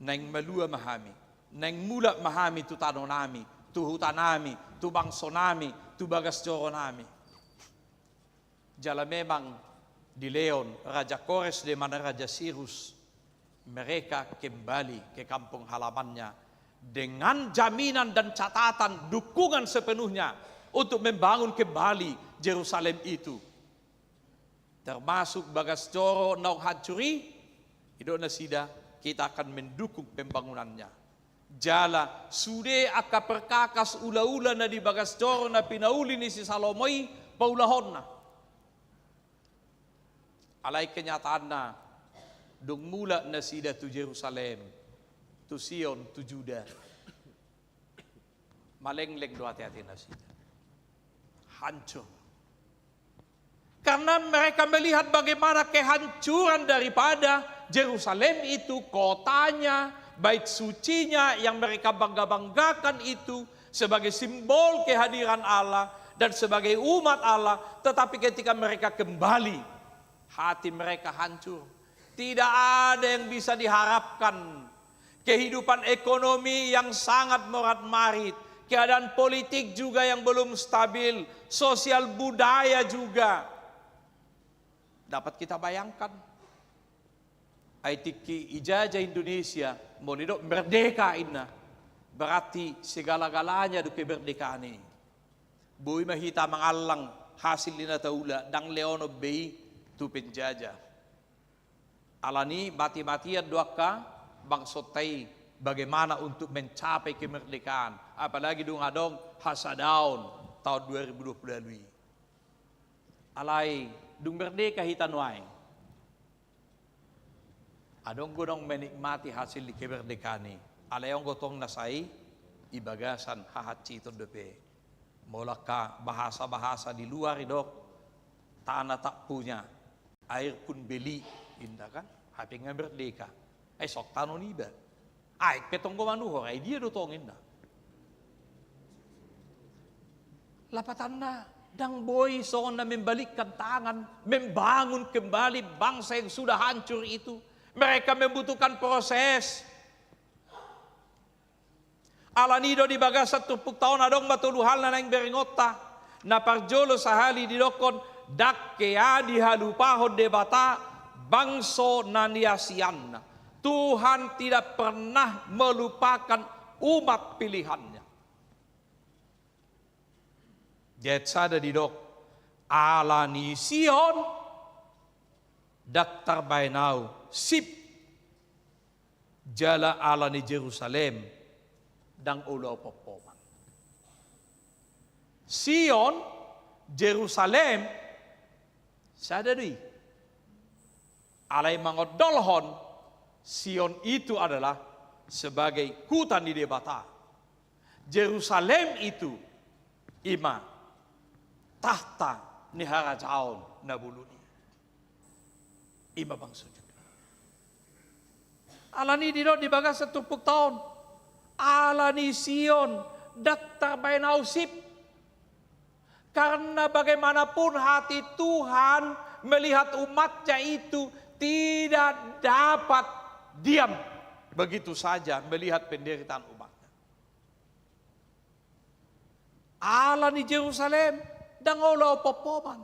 Naeng malua ma hami. Naeng mulak ma hami tu tanonami, tu hutanami, tu bangsonami, tu bagas joronami." Jala memang dilehon Raja Kores, di mana Raja Sirus, mereka kembali ke kampung halamannya dengan jaminan dan catatan dukungan sepenuhnya untuk membangun kembali Jerusalem itu. Termasuk bagas joro naung hancur i, didok nasida, "Kita akan mendukung pembangunannya." Jala sude angka perkakas ulaula na di bagas joro na pinauli ni si Salomo i paulahonna. Alai kenyataanna, dung mulak nasida tu Jerusalem, tu Sion, tu Juda, malengleng do ateate nasida. Hancur. Karena mereka melihat bagaimana kehancuran daripada Jerusalem itu, kotanya, bait sucinya yang mereka bangga-banggakan itu sebagai simbol kehadiran Allah dan sebagai umat Allah, tetapi ketika mereka kembali, hati mereka hancur. Tidak ada yang bisa diharapkan. Kehidupan ekonomi yang sangat morat-marit, keadaan politik juga yang belum stabil, sosial budaya juga. Dapat kita bayangkan. Ai tingki dijajah Indonesia, molo didok merdeka ninna, berarti segala-galanya do kemerdekaan i. Boi ma hita mangallang hasil ni na taula, ndang lehonon be i tu penjajah. Alani mati-matian do angka bangsonta i bagaimana untuk mencapai kemerdekaan, apalagi dung adong hasadaon taon dua ribu dua puluh lalu i. Alai dung merdeka hita nuaeng, adong godang menikmati hasil ni kemerdekaan i, alai adong godang na sai di bagasan hahansiton dope. Molo angka bahasa-bahasa di luar i dok, tanah tak punya, air pun beli, inda kan? Hape nga merdeka. Ai sok tano niba. Ai pe tonggo manuhor, ai dia do tong inda. Lapatanna, ndang boi songon na membalikkan tangan, membangun kembali bangsa yang sudah hancur itu. Mereka membutuhkan proses. Alani do di bagasan turpukta on adong ma tolu hal na naeng beringonta. Na parjolo sahali didokkon, ndang hea dihalupahon Debata bangso na niasianna. Tuhan tidak pernah melupakan umat pilihannya. Di ayat sada didok, alani Sion, ndang tarbaen ahu sip. Jala alani Jerusalem, ndang olo ahu pompoman. Sion, Jerusalem, sada do i. Alai mangondolhon, Sion itu adalah sebagai huta ni Debata. Jerusalem itu ima tahta ni harajaon na bolon i. Ima bangso Juda. Alani didok di bagasan turpukta on, alani Sion, ndang tarbaen ahu sip. Karena bagaimanapun hati Tuhan melihat umatnya itu tidak dapat diam begitu saja melihat penderitaan umatnya. Alani Jerusalem, ndang olo ahu pompoman.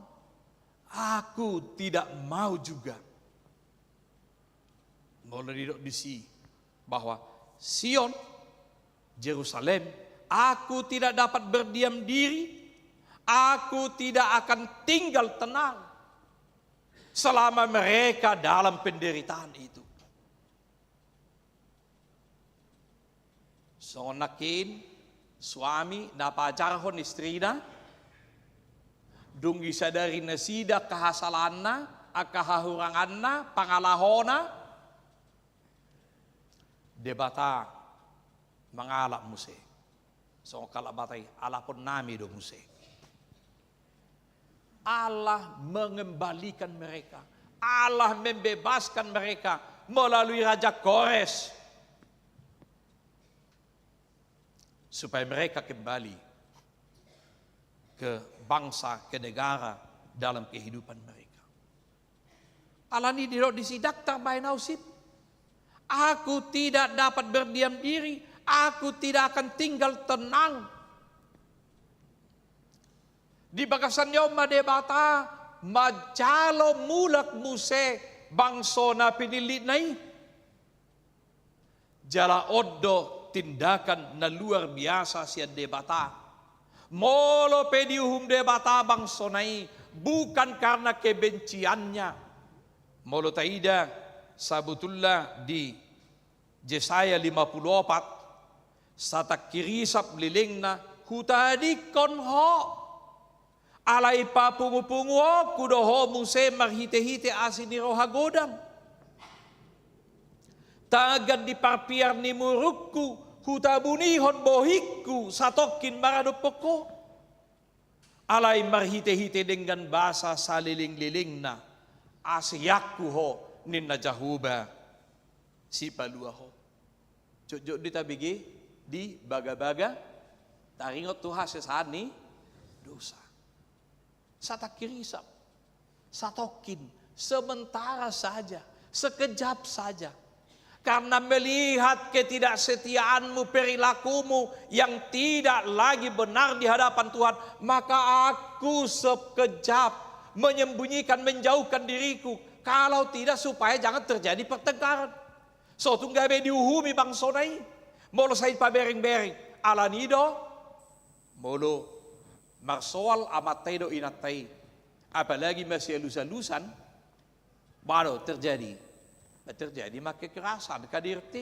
Aku tidak mau juga. Molo didok disi bahwa Sion, Jerusalem, aku tidak dapat berdiam diri, aku tidak akan tinggal tenang selama mereka dalam penderitaan itu. Songon nangkin, suami na paajarhon istrina, dung disadari nasida angka hasalaanna, angka hahuranganna, pangalahona, Debata mangalap muse. Songon halak Batak i, alapon nami do muse. Allah mengembalikan mereka. Allah membebaskan mereka melalui Raja Kores. Supaya mereka kembali ke bangsa, ke negara dalam kehidupan mereka. Alani didok disi ndang tarbaen ahu sip. Aku tidak dapat berdiam diri, aku tidak akan tinggal tenang. Di bagasan ni on ma Debata manjalo mulak muse bangso na pinillitna i. Jala on do tindakan na luar biasa sian Debata. Molo pe diuhum Debata bangsona i, bukan karena kebenciannya. Molo taida sabotulna di Jesaya lima pulu opat, satangki risap lelengna hutadingkon ho. Alai papungupunguonku do ho muse marhitehite asi ni roha godang. Tagan di parpiar ni murukku, hutabunihon bohingku satongkin maradophon ho. Alai marhitehite denggan basa salelenglelengna, aseanku ho ninna Jahowa Sipalua ho. Jotjot do tabege di bagabaga taringot tu hasesaan ni dosa. Satangki risap, satongkin, sementara saja, sekejap saja. Karena melihat ketidaksetiaanmu, perilakumu yang tidak lagi benar di hadapan Tuhan, maka aku sekejap menyembunyikan, menjauhkan diriku. Kalau tidak, supaya jangan terjadi pertengkaran. So tung gabe diuhumi bangsona i. Molo sai paberengbereng, alani do, molo marsoal amanta i dohot inanta i, apalagi masialusalusan, baru terjadi, terjadi ma kekerasan, K D R T.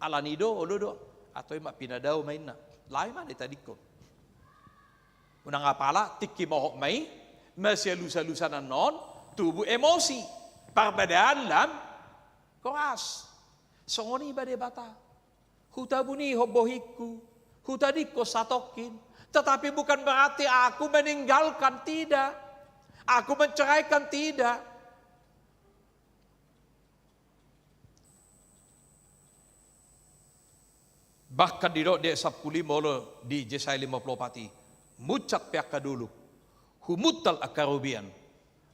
Alani do, olo do, atau i ma pinadao ma inna. Laho ma ditadingkon. Unang apala, tingki mohop ma i, masialusalusan annon, tubu emosi. Parbadaan lam koras. Songon i ma Debata. Hutabunihon bohingku, hutadingkon satongkin, Tetapi bukan berarti aku meninggalkan, tidak. Aku menceraikan, tidak. Bahkan didok di ayat sampulu lima, olo, di Jesaya lima pulu opat i, munsat pe angka dolok, humuntal angka robean.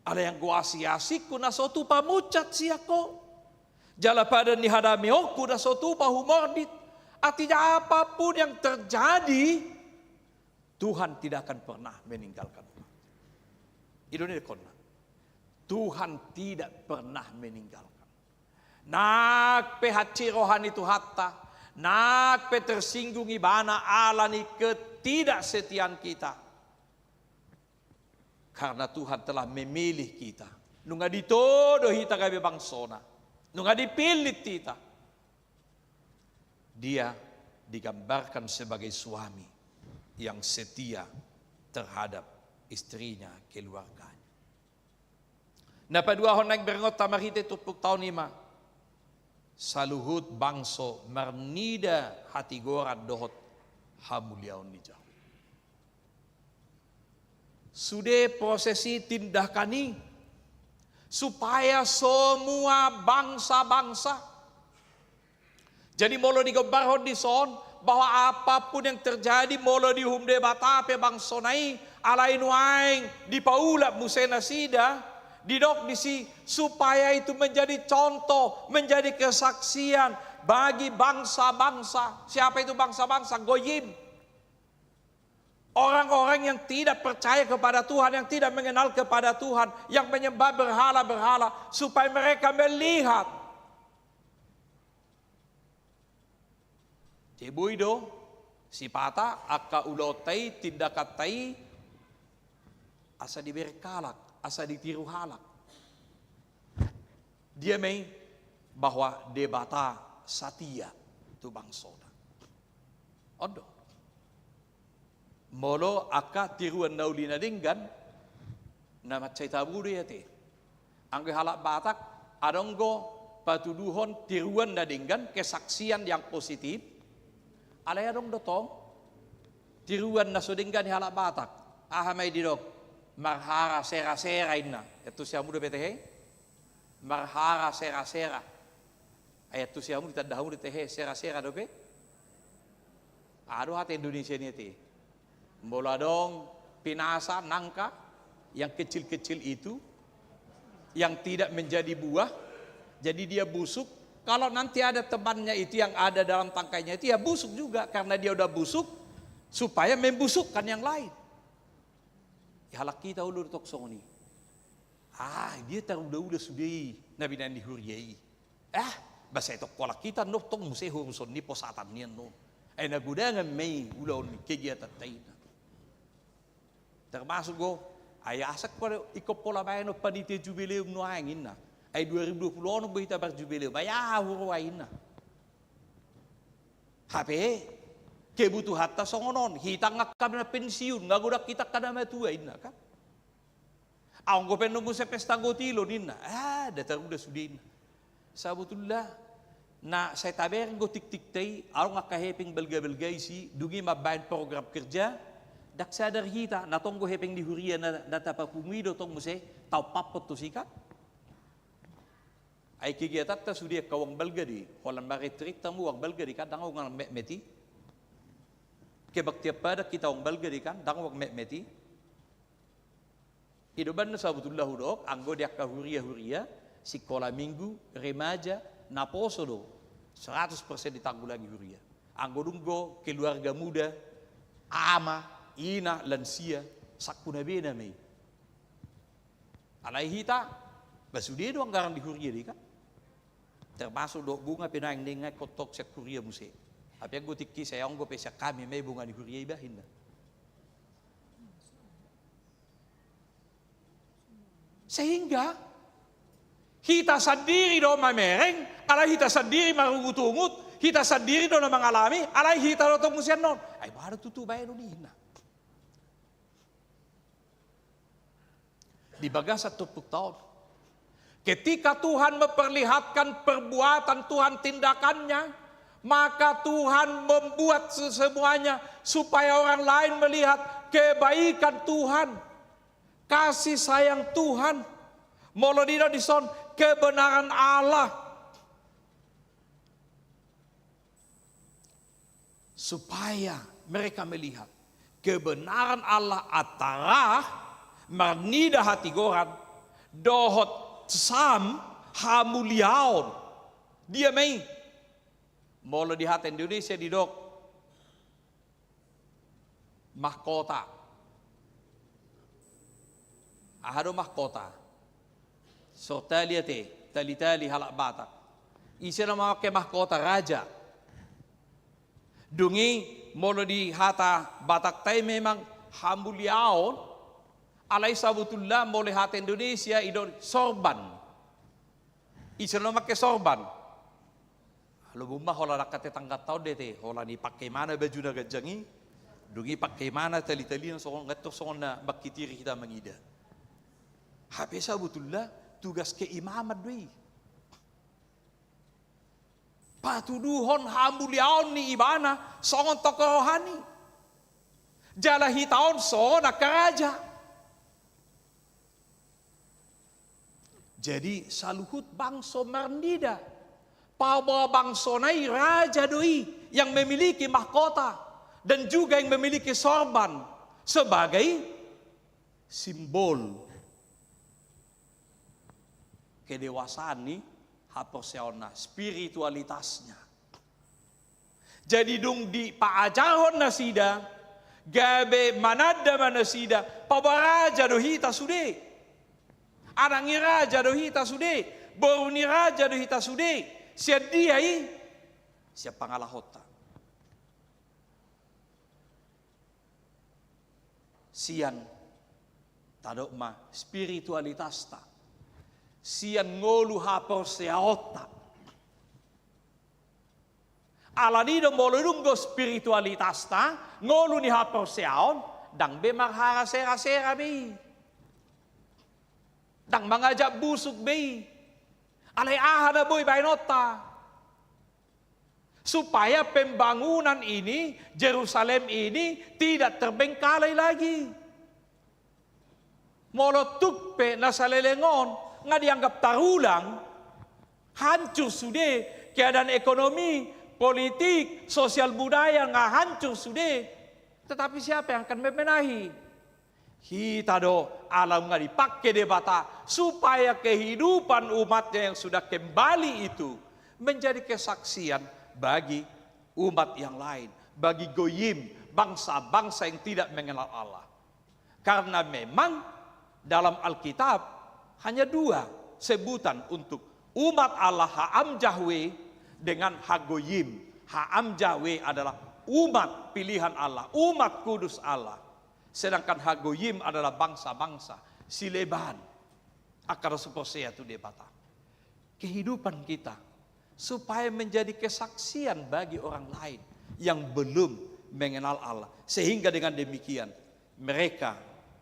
Alai anggo asi-asingku na so tupa munsat sian Ho, jala padan ni hadameonku na so tupa humordit. Artinya, apapun yang terjadi, Tuhan tidak akan pernah meninggalkan umat. I do na nidokhonna. Tuhan tidak pernah meninggalkan. Nang pe hansit roha ni Tuhanta, nang pe tersinggung Ibana ala ni ketidaksetiaan kita. Karena Tuhan telah memilih kita. Nunga ditodo hita gabe bangso-Na. Nunga dipillit hita. Dia digambarkan sebagai suami yang setia terhadap istrinya, keluarganya. Na paduahon naeng berengonta marhite turpukta on i ma, saluhut bangso marnida hatigoran dohot hamuliaon ni Jahowa. Sude proses i, tindakan i, supaya semua bangsa-bangsa. Jadi molo digombarhon dison, bahwa apapun yang terjadi, molo diuhum Debata pe bangso-Na i, alai nuaeng dipaulak muse nasida, didok disi, supaya itu menjadi contoh, menjadi kesaksian bagi bangsa-bangsa. Siapa itu bangsa-bangsa? Goyim. Orang-orang yang tidak percaya kepada Tuhan, yang tidak mengenal kepada Tuhan, yang menyembah berhala-berhala, supaya mereka melihat. Jadi boi do sipata angka ulaonta i, tindakanta i, asa dibereng halak, asa ditiru halak. Dia ma i bahwa Debata satia tu bangso-Na. On do. Molo angka tiruan na uli na denggan, na mansai tabu do i ate. Anggo halak Batak, adong do patuduhon tiruan na denggan, kesaksian yang positif. Alai adong do tong tiruan na so denggan di halak Batak. Aha ma i didok? Marhara sera-sera inna. Iantusi hamu dope tehe? Marhara sera-sera. Ai iantusi hamu, ditanda hamu do tehe, sera-sera dope? Aha do hata Indonesia ni ate? Molo adong pinasa nangka yang kecil-kecil itu, yang tidak menjadi buah, jadi dia busuk. Kalau nanti ada temannya itu yang ada dalam tangkainya itu, ya busuk juga, karena dia udah busuk, supaya membusukkan yang lain. Ya, halak hita olo do tong songon i. Ah, dia tarula-ula sude i, na binahen ni huria i. Ah, ba sai tong halak hita annon tong muse urusan ni, posatan ni annon. Ai na godangan ma i ulaon ni kegiatanta i. Termasuk do, ai asa ingkon pola baenon panitia jubileum nuaeng inna. Ai dua ribu dua puluh onom do hita marjubileum, ai aha huroha inna. Hape kebutuhanta songon on, hita nga angka na pensiun, nga godang hita angka na matua inna kan. Anggo pe annon muse pesta gotilo ninna, ah, nda tarula sude inna. Sabotulna na sai tabereng do tingtingta i, adong angka hepeng balga-balga i si, dung i mambahen program kerja, ndang sadar hita, na tong do hepeng ni huria na, na tapapungu i do tong muse taompaphon tusi kan. Ai kegiatanta sude angka uang balga do i, holan maretreat hamu uang balga do i kan, ndang uang metmet i. Kebaktian padan hita uang balga do i kan, ndang uang metmet i. I do umbahen na sabotulna hudok, anggo di angka huria-huria, sikola minggu, remaja, naposo do, seratus persen ditanggulangi huria. Anggo dung do keluarga muda, ama, ina, lansia, sangkunabena ma i. Alai hita, ba sude do anggaran di huria do i kan. Termasuk dohot bunga pe naeng ninna ingkon tong sian huria muse. Hape anggo tingki i sai adong do pe sian hami ma i bunga ni huria i bah inna. Sehingga hita sandiri do mamereng, alai hita sandiri marungut-ungut, hita sandiri do na mangalami, alai hita do tong muse annon. Ai boha do tutu baenon i inna. Di bagasan turpukta on. Ketika Tuhan memperlihatkan perbuatan Tuhan, tindakannya, Maka Tuhan membuat se-, semuanya supaya orang lain melihat kebaikan Tuhan, kasih sayang Tuhan. Molo didok dison kebenaran Allah. Supaya mereka melihat kebenaran Allah antara marnida hatigoran dohot sam hamuliaon. Dia ma i. Molo di hata Indonesia didok mahkota. Aha do mahkota? Sortali ate, tali-tali halak Batak. Ise na mamake mahkota? Raja. Dung i molo di hata Batakta i memang hamuliaon, alai sabutulna molo hata Indonesia i do sorban. Ise na mamake sorban? Lobi ma holan angka tetanggata on do ate, holan i pake ibana baju na ganjang i, dung i pake ibana tali-talina songon, nga tong songon na mangkitiri hita mangida. Hape sabutulna tugas keimaman do i. Patuduhon hamuliaon ni ibana songon tokoh rohani. Jala hita on songon angka raja. Jadi saluhut bangso marnida. Paboa bangsona i raja do i yang memiliki mahkota dan juga yang memiliki sorban sebagai simbol kedewasaan ni haporseaonna, spiritualitasnya. Jadi dung dipaajarhon nasida, gabe mananda ma nasida, paboa raja do hita sude. Anak ni raja do hita sude, boru ni raja do hita sude. Sian dia i? Sian pangalahonta. Sian, tadok ma, spiritualitasta. Sian ngolu haporseaonta. Alani do molo dung do spiritualitasta, ngolu ni haporseaon, ndang be marhara sera-sera be i. Ndang mangajak busuk be i. Alai aha na boi baenonta? Supaya pembangunan ini, Jerusalem ini tidak terbengkalai lagi. Molo tung pe na saleleng on nga dianggap tarulang, hancur sude, keadaan ekonomi, politik, sosial budaya nga hancur sude. Tetapi siapa yang akan membenahi? Hita do, ala nga dipake Debata supaya kehidupan umatnya yang sudah kembali itu menjadi kesaksian bagi umat yang lain, bagi goyim, bangsa-bangsa yang tidak mengenal Allah. Karena memang dalam Alkitab hanya dua sebutan untuk umat Allah, ha'am Yahweh dengan hagoyim. Ha'am Yahweh adalah umat pilihan Allah, umat kudus Allah. Sedangkan hagoyim adalah bangsa-bangsa, sileban, angka na so porsea tu Debata. Kehidupan kita supaya menjadi kesaksian bagi orang lain yang belum mengenal Allah. Sehingga dengan demikian, mereka,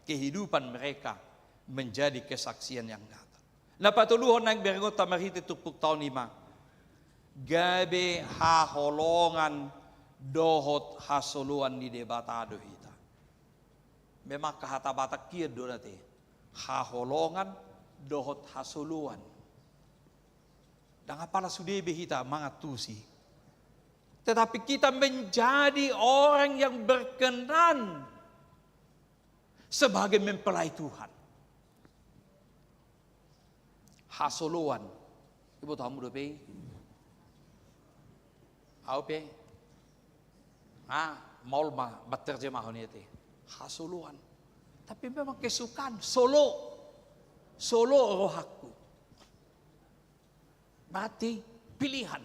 kehidupan mereka menjadi kesaksian yang nyata. Na patoluhon naeng berengonta marhite turpukta on i ma, gabe haholongan dohot hasoloan ni Debata do hita. Memang angka hata Batak i do na te, haholongan dohot hasoloan. Ndang apala sude be hita mangantusi. Tetapi kita menjadi orang yang berkenan sebagai mempelai Tuhan. Hasoloan. Iboto hamu dope i? Au pe? Ah, maol ma batter je mahon i te. Hasoloan. Tapi memang kesukaan, solo. Solo rohangku. Berarti pilihan.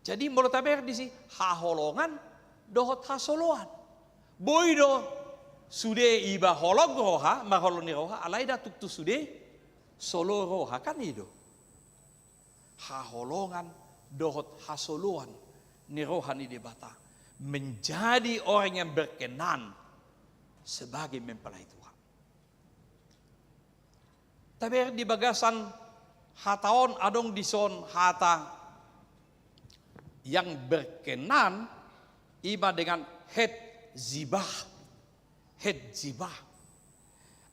Jadi molo tabereng disi, haholongan dohot hasoloan. Boi do sude iba holong roha, marholong ni roha, alai ndang tung tu sude solo roha, kan i do. Haholongan dohot hasoloan ni roha ni Debata, menjadi orang yang berkenan sebagai mempelai Tuhan. Tabereng di bagasan hata on adong dison hata Yang berkenan ima dengan Hetzibah. Hetzibah.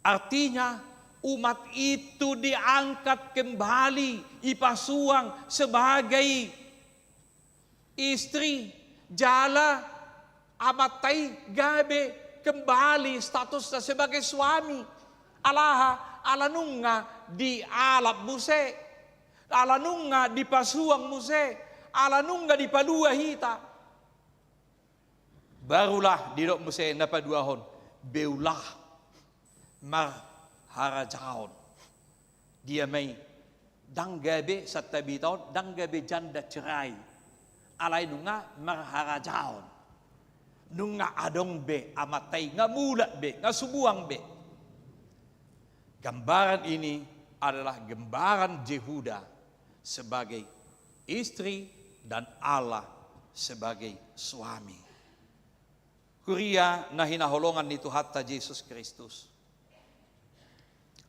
Artinya, umat itu diangkat kembali, ipasuang sebagai istri, jala amanta i gabe kembali statusna sebagai suami. Ala aha? Ala nunga dialap muse, ala nunga dipasuang muse, ala nunga dipalua hita. Barulah didok muse na paduahon, beulah marharajaon. Dia ma i, ndang gabe, santabi hita on, ndang gabe janda cerai. Alai nunga marharajaon. Nunga adong be amanta i, nga mulak be, nga sumuang be. Gambaran ini adalah gambaran Jehuda sebagai istri dan Allah sebagai suami. Huria na hinaholongan ni Tuhanta Jesus Kristus.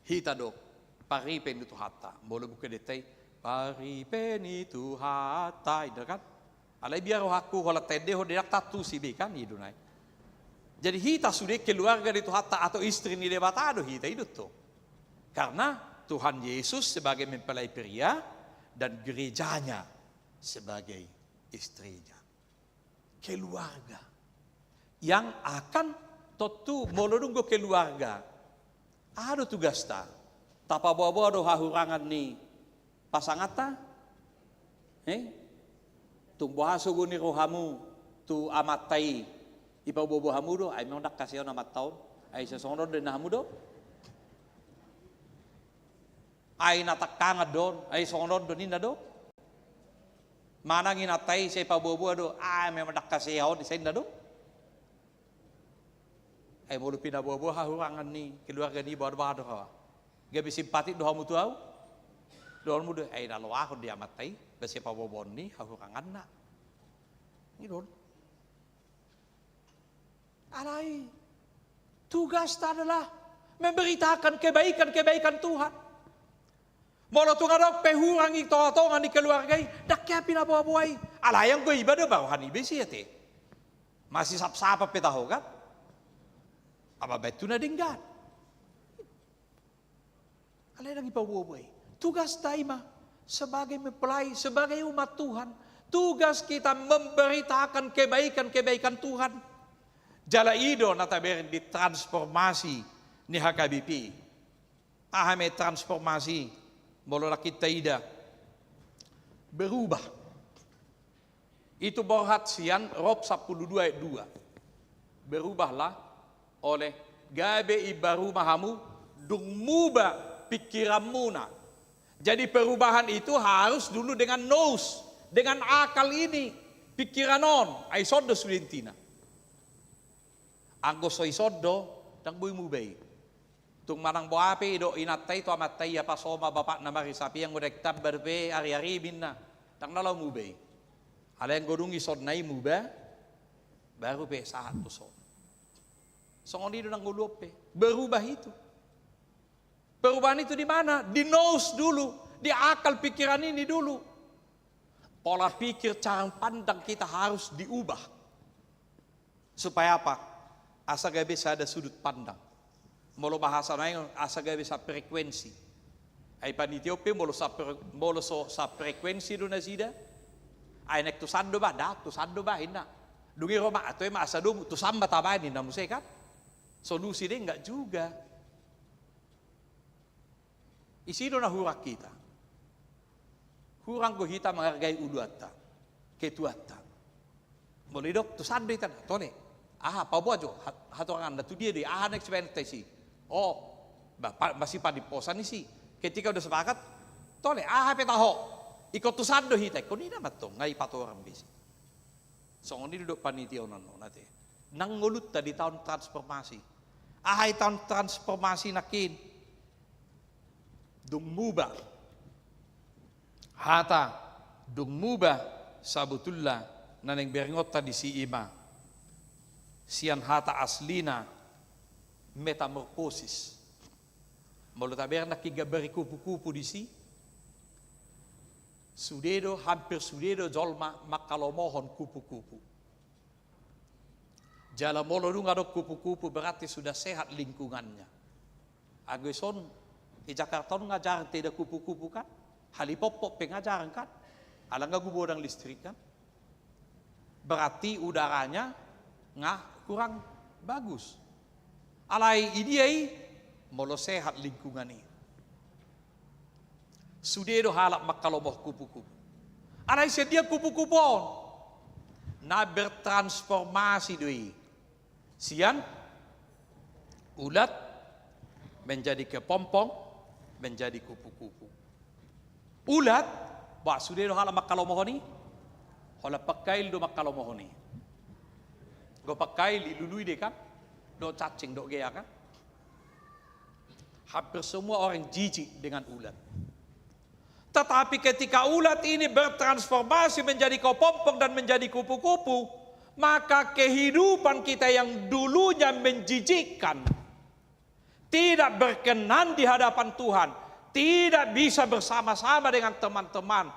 Hita do paripe ni Tuhanta. Molo buku deta i, paripe ni Tuhanta, inda kan? Alai biar rohangku holan tendehon, didok tantu si be kan, i do nai. Jadi hita sude keluarga ni Tuhanta atau istri ni Debata do hita, i do tong. Karena Tuhan Yesus sebagai mempelai pria dan gerejanya sebagai istrinya. Keluarga. Yang akan tontu molo dung do keluarga, aha do tugasta? Tapaboaboa do hahurangan ni pasanganta? Eh? Tung boha sogo ni rohamu tu amanta i, ipaboaboa hamu do, ai memang ndang hasea on amanta on, ai sasongon on do ninna hamu do? Ai na tangkangan do on, ai songon on do ninna do? Manang inanta i sai paboaboa do, ai memang ndang hasea on, sai ninna do? Ai molo pinaboaboa hahurangan ni keluarga ni, boha do, boha do roha? Gabe simpatik do hamu tu au? Dohononmu do, ai na loahon do i amanta i, ba sai paboaboaon ni hahuranganna. I do on. Alai tugasta adalah memberitakan kebaikan-kebaikan Tuhan. Molo tung adong pe hurang i tongatonga ni keluarga i, ndang hea pinaboaboa i. Alai anggo iba do ba roha niba i, sia te masisapsapan pe taho kan? Apa baen tu na denggan? Alai ndang ipaboaboa i. Tugasta i ma sebagai mempelai, sebagai umat Tuhan, tugas kita memberitakan kebaikan-kebaikan Tuhan. Jala i do na tabereng di transformasi ni H K B P. Aha ma i transformasi? Molo nangkin taida, berubah. Itu borhat sian Rom sampulu dua ayat dua. Berubahlah oleh, gabe imbaru ma hamu, dung muba pikiranmuna. Jadi perubahan itu harus dulu dengan nous, dengan akal ini, pikiran on, ai dison do sude intina. Anggo so dison do, ndang boi muba i. Tung manang boha pe didok inanta i tu amanta i, ia pasoma bapakna marisap i, anggo daeng tamba dope ariari ninna, ndang na laho muba i. Alai anggo dung dison na i muba, baru pe sahat tu son. Songon i do na ngolu on pe. Berubah itu. Perubahan itu di mana? Di nous dulu, di akal pikiran ini dulu. Pola pikir, cara pandang kita harus diubah. Supaya apa? Asa gabe sada sudut pandang. Molo bahasa nai, asa gabe safrekuensi. Ai panitia on pe molo sa-, molo so safrekuensi do nasida, ai naeng tu san do ba, ndang, tu san do ba ninna. Dung i ro ma, toe ma asa domu, tu san ma tabaen ninna muse kan? Solusi dei, enggak juga. Isi do na hurang hita. Hurang do hita menghargai uluanta, ketuanta. Molo didok tu san do hita, tole. Aha, paboa jo hat-, hatoranganna tu dia do i, aha na supaya netta isi. Oh, ba-, pa-, masipadimposan isi. Ketika udah sepakat, tole, aha pe taho. Ingkon tu san do hita, ingkon ninna ma tong, nga ipatorang be isi. Songon i do panitia on, on ate. Nang ngolunta di taon transformasi. Aha i taon transformasi nangkin? Dung muba. Hata dung muba sabotulna na naeng berengonta disi i ma sian hata aslina metamorfosis. Molo tabereng nangkin gambar ni kupu-kupu disi, Sude do, hampir sude do jolma mangkalomohon kupu-kupu. Jala molo dung adong kupu-kupu, berarti sudah sehat lingkungannya. Anggo ison, di Jakarta on nga jarang taida kupu-kupu kan? Halipoppot pe nga jarang kan? Ala nga gubodang listrik kan? Berarti udaranya nga kurang bagus. Alai idia i? Molo sehat lingkungan i. Sude do halak mangkalomohon kupu-kupu. Alai sian dia kupu-kupu on? Na bertransformasi do i. Sian ulat menjadi kepompong, menjadi kupu-kupu. Ulat, bah, sude do halak mangkalomohon i. Holan pangkail do mangkalomohon i. Anggo pangkail dilului do i kan? Dohot cacing, dohot gea kan? Hampir semua orang jijik dengan ulat. Tetapi ketika ulat ini bertransformasi menjadi kepompong dan menjadi kupu-kupu, maka kehidupan kita yang dulunya menjijikkan, tidak berkenan di hadapan Tuhan, tidak bisa bersama-sama dengan teman-teman,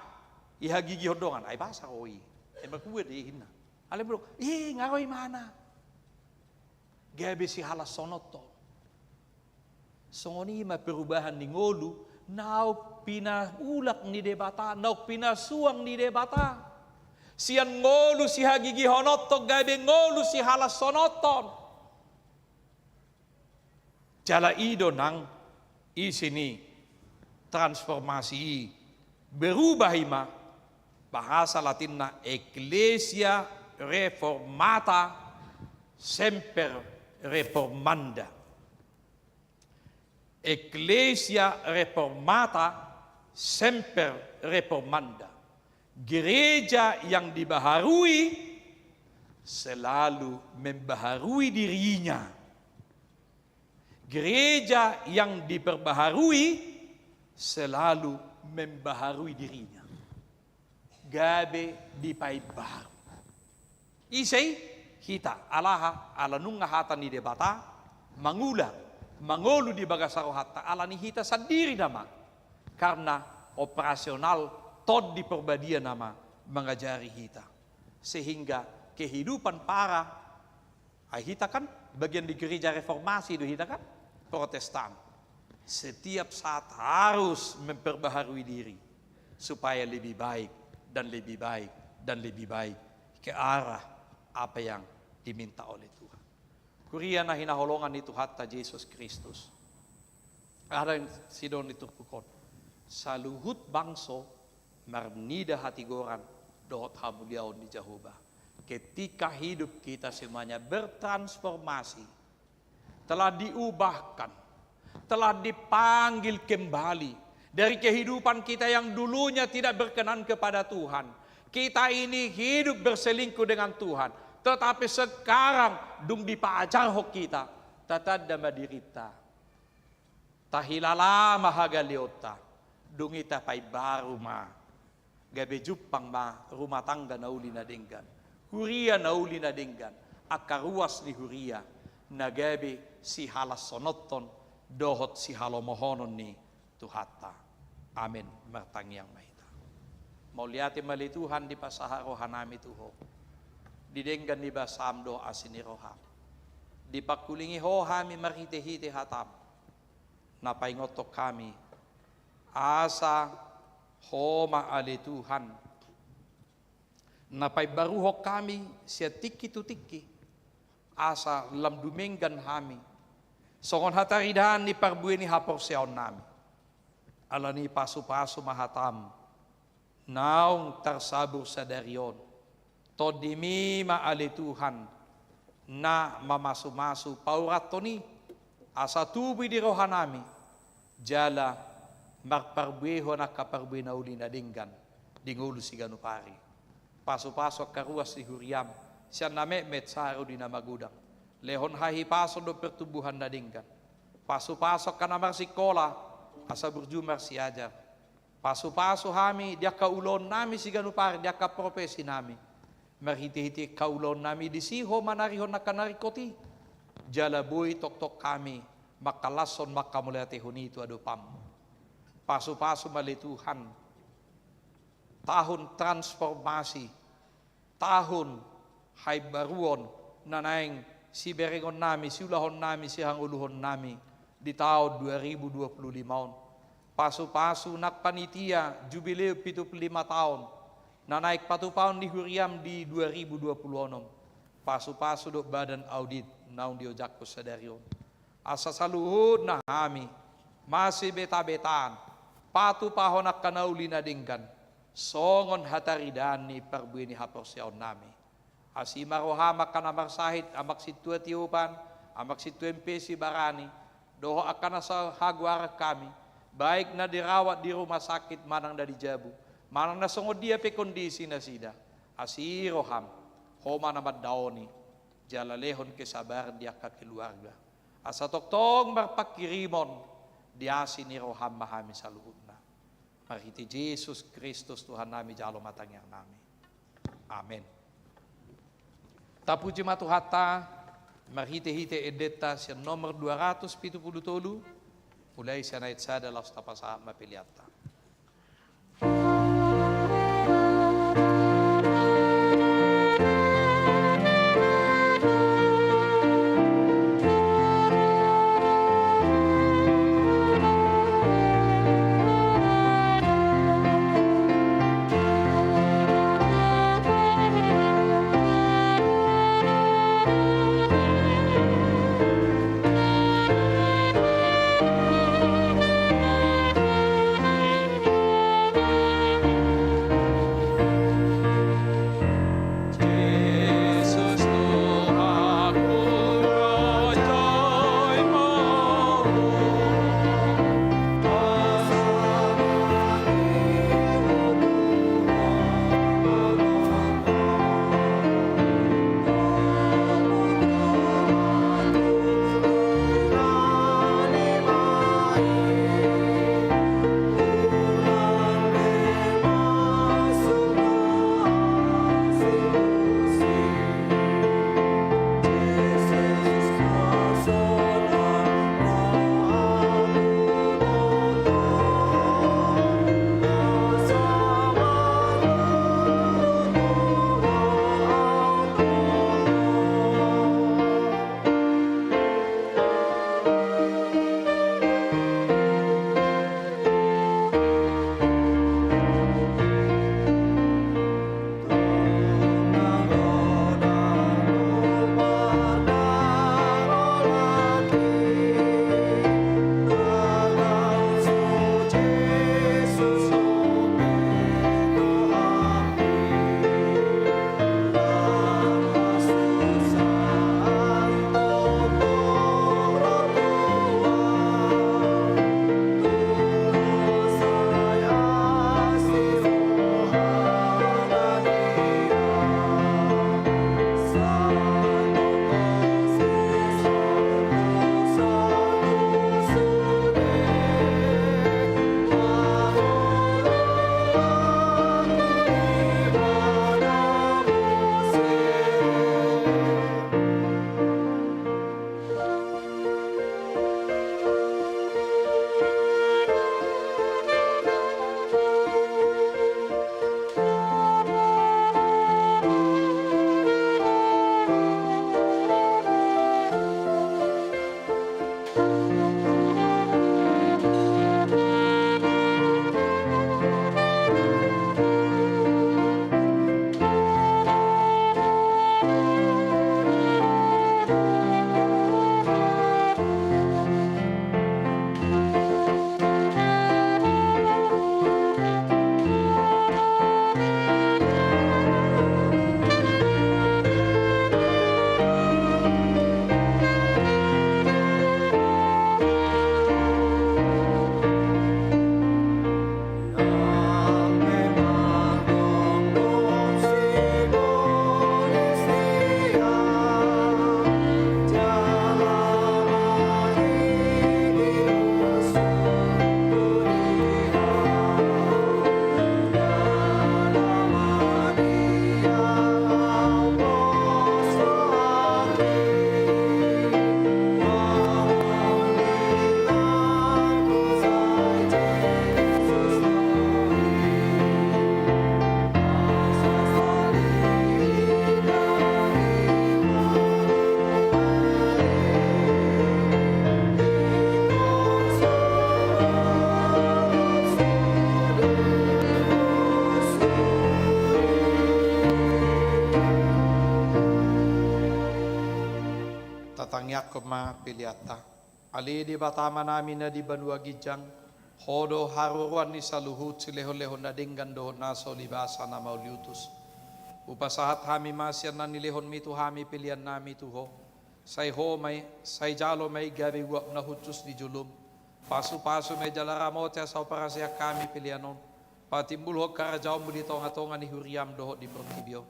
ihagigihon dongan, ai basa ro i, ai marhua do i ninna. Alai molo, ih, nga ro ibana. Gabe sihalashononhon. Songon i ma perubahan ni ngolu, naung pinaulak ni Debata, naung pinasuang ni Debata. Sian ngolu sihagigihononhon gabe ngolu sihalashononhon. Jala i do nang isi ni transformasi i, berubah i ma, bahasa Latinna Ecclesia Reformata, semper reformanda. Ecclesia Reformata, semper reformanda. Gereja yang dibaharui selalu membaharui dirinya. Gereja yang diperbaharui selalu membaharui dirinya. Gabe dipaimbaru. Ise i? Hita. Ala aha? Ala nunga hata ni Debata, mangula, mangolu di bagasan rohanta, ala ni hita sandiri nama. Karena operasional Tondi Porbadia nama mangajari hita. Sehingga kehidupan para Ai hita kan bagian di gereja reformasi do hita kan? Protestan. Setiap saat harus memperbaharui diri supaya lebih baik dan lebih baik dan lebih baik ke arah apa yang diminta oleh Tuhan. Huria na hinaholongan ni Tuhanta Jesus Kristus. Adong sidok ni turpuk on. Saluhut bangso marnida hatigoran dohot hamuliaon ni Jahowa. Ketika hidup kita semuanya bertransformasi, telah diubahkan, telah dipanggil kembali dari kehidupan kita yang dulunya tidak berkenan kepada Tuhan. Kita ini hidup berselingkuh dengan Tuhan, tetapi sekarang dung dipaajarhon hita, tatanda ma dirinta. Tahilala ma hagaleonta, dung i tapaimbaru ma, gabe jumpang ma rumah tangga na uli na denggan, huria na uli na denggan, angka ruas ni huria, na gabe sihalashononhon dohot sihalomohonon ni Tuhanta. Amen. Martangiang ma hita. Mauliate ma ale Tuhan dipasahat rohanami tu Ho. Di denggan ni basaM dohot asi ni rohaM. Dipangkulingi Ho hami marhitehite hataM. Na paingothon hami, asa Ho ma ale Tuhan, na paimbaruhon hami sian tingki tu tingki, asa lam dumenggan hami songon hataridaan ni parbue ni haporseaonnami. Alani pasupasu ma hataM naung tarsabur sadari on. TondiMi ma ale Tuhan na mamasumasu pauranhon i, asa tubu i di rohanami, jala marparbuehon angka parbue na uli na denggan di ngolu siganup ari. Pasupasu angka ruas ni huriaM, sian na metmet sahat ro di na magodang. Lehon hahipason dohot pertumbuhan na denggan. Pasupasu angka na marsikola, asa burju marsiajar. Pasupasu hami di angka ulaonnami siganup ari, di angka profesinami. Marhitehite angka ulaonnami disi Ho manarihon angka na ringkot i. Jala boi tongtong hami mangkalashon mangkamauliatehon i tu adopanMu. Pasupasu ma ale Tuhan tahun transformasi, tahun haimbaruon na naeng siberengonnami, siulahonnami, sihangoluhonnami di taon dua ribu dua puluh lima on. Pasupasu nang panitia Jubileum pitu puluh lima taon na naeng patupaon ni huriam di dua ribu dua puluh onom. Pasupasu dohot badan audit naung diojangkon sadari on. Asa saluhutna hami masibetabeta patupahon angka na uli na denggan songon hataridaan ni parbue ni haporseaonnami. Asi ma roham angka na marsahit, Amang Sintua Tiopan, Amang Sintua M P Sibarani, dohot angka na sahagoaran hami, baik na dirawat di rumah sakit manang na di jabu, manang na songon dia pe kondisi nasida. Asi roham, Ho ma na mandaoni, jala lehon kesabaran di angka keluarga. Asa tongtong marpanghirimon di asi ni roham ma hami saluhutna. Marhite Jesus Kristus Tuhannami jalo ma tangiangnami. Amen. Tapuji ma Tuhanta, marhitehite endenta sian nomor dua ratus pitu puluh tolu, mulai sian ayat sada laos tapasahat ma peleanta. Angkon ma peleanta. Ale Debata Amanami na di banua ginjang, Ho do haroroan ni saluhut silehonlehon na denggan dohot na so libasa na mauliutus. Hupasahat hami ma sian na nilehonmi tu hami peleannami tu Ho. Sai Ho ma i, sai jalo ma i gabe uap na hushus di jolom. Pasupasu ma i jala ramoti asa huparhaseang hami pelean on patimbulhon harajaonmu di tongatonga ni huriam dohot di portibi on.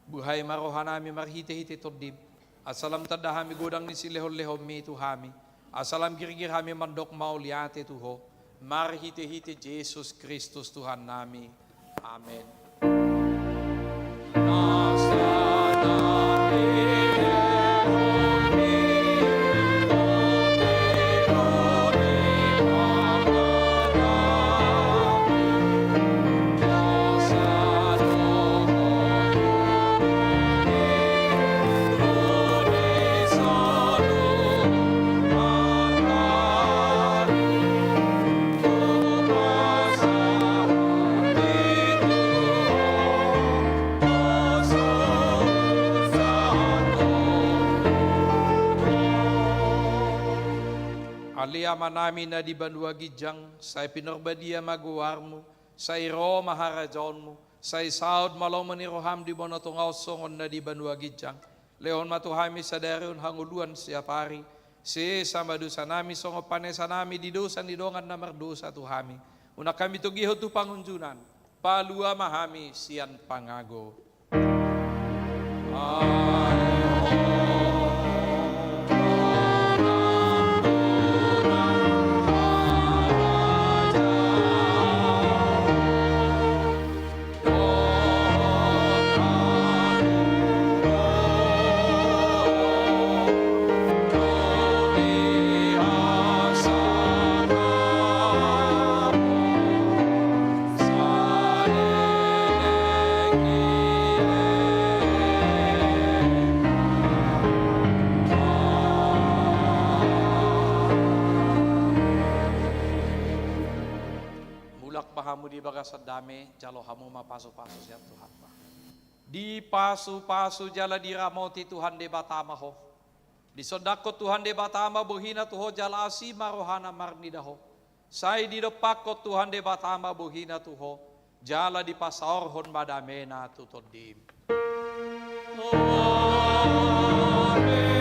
Buhai ma rohanami marhitehite Tondim, asa lam tanda hami godang ni silehonlehonmi tu hami, asa lam girgir hami mandok mauliate tu Ho, marhitehite Jesus Kristus Tuhannami. Amen. Ale Amanami na di banua ginjang, sai pinarbadia ma goarmu, sai ro ma harajaonmu, sai saut ma lomo ni roham di banua tonga on songon na di banua ginjang. Lehon ma tu hami sadari on hangoluan siapari, sesa ma dosanami songon panesanami di dosa ni dongan na mardosa tu hami. Unang hami togihon tu pangunjunan, palua ma hami sian pangago. Mulak ma hamu di bagasan dame, jalo hamu ma pasupasu sian Tuhanta. Dipasupasu jala diramoti Tuhan Debata ma ho. Disondangkon Tuhan Debata ma bohina tu ho jala asi ma rohana marnida ho. Sai didompakkon Tuhan Debata ma bohina tu ho, jala dipasaorhon ma damena tu tondim. Amen.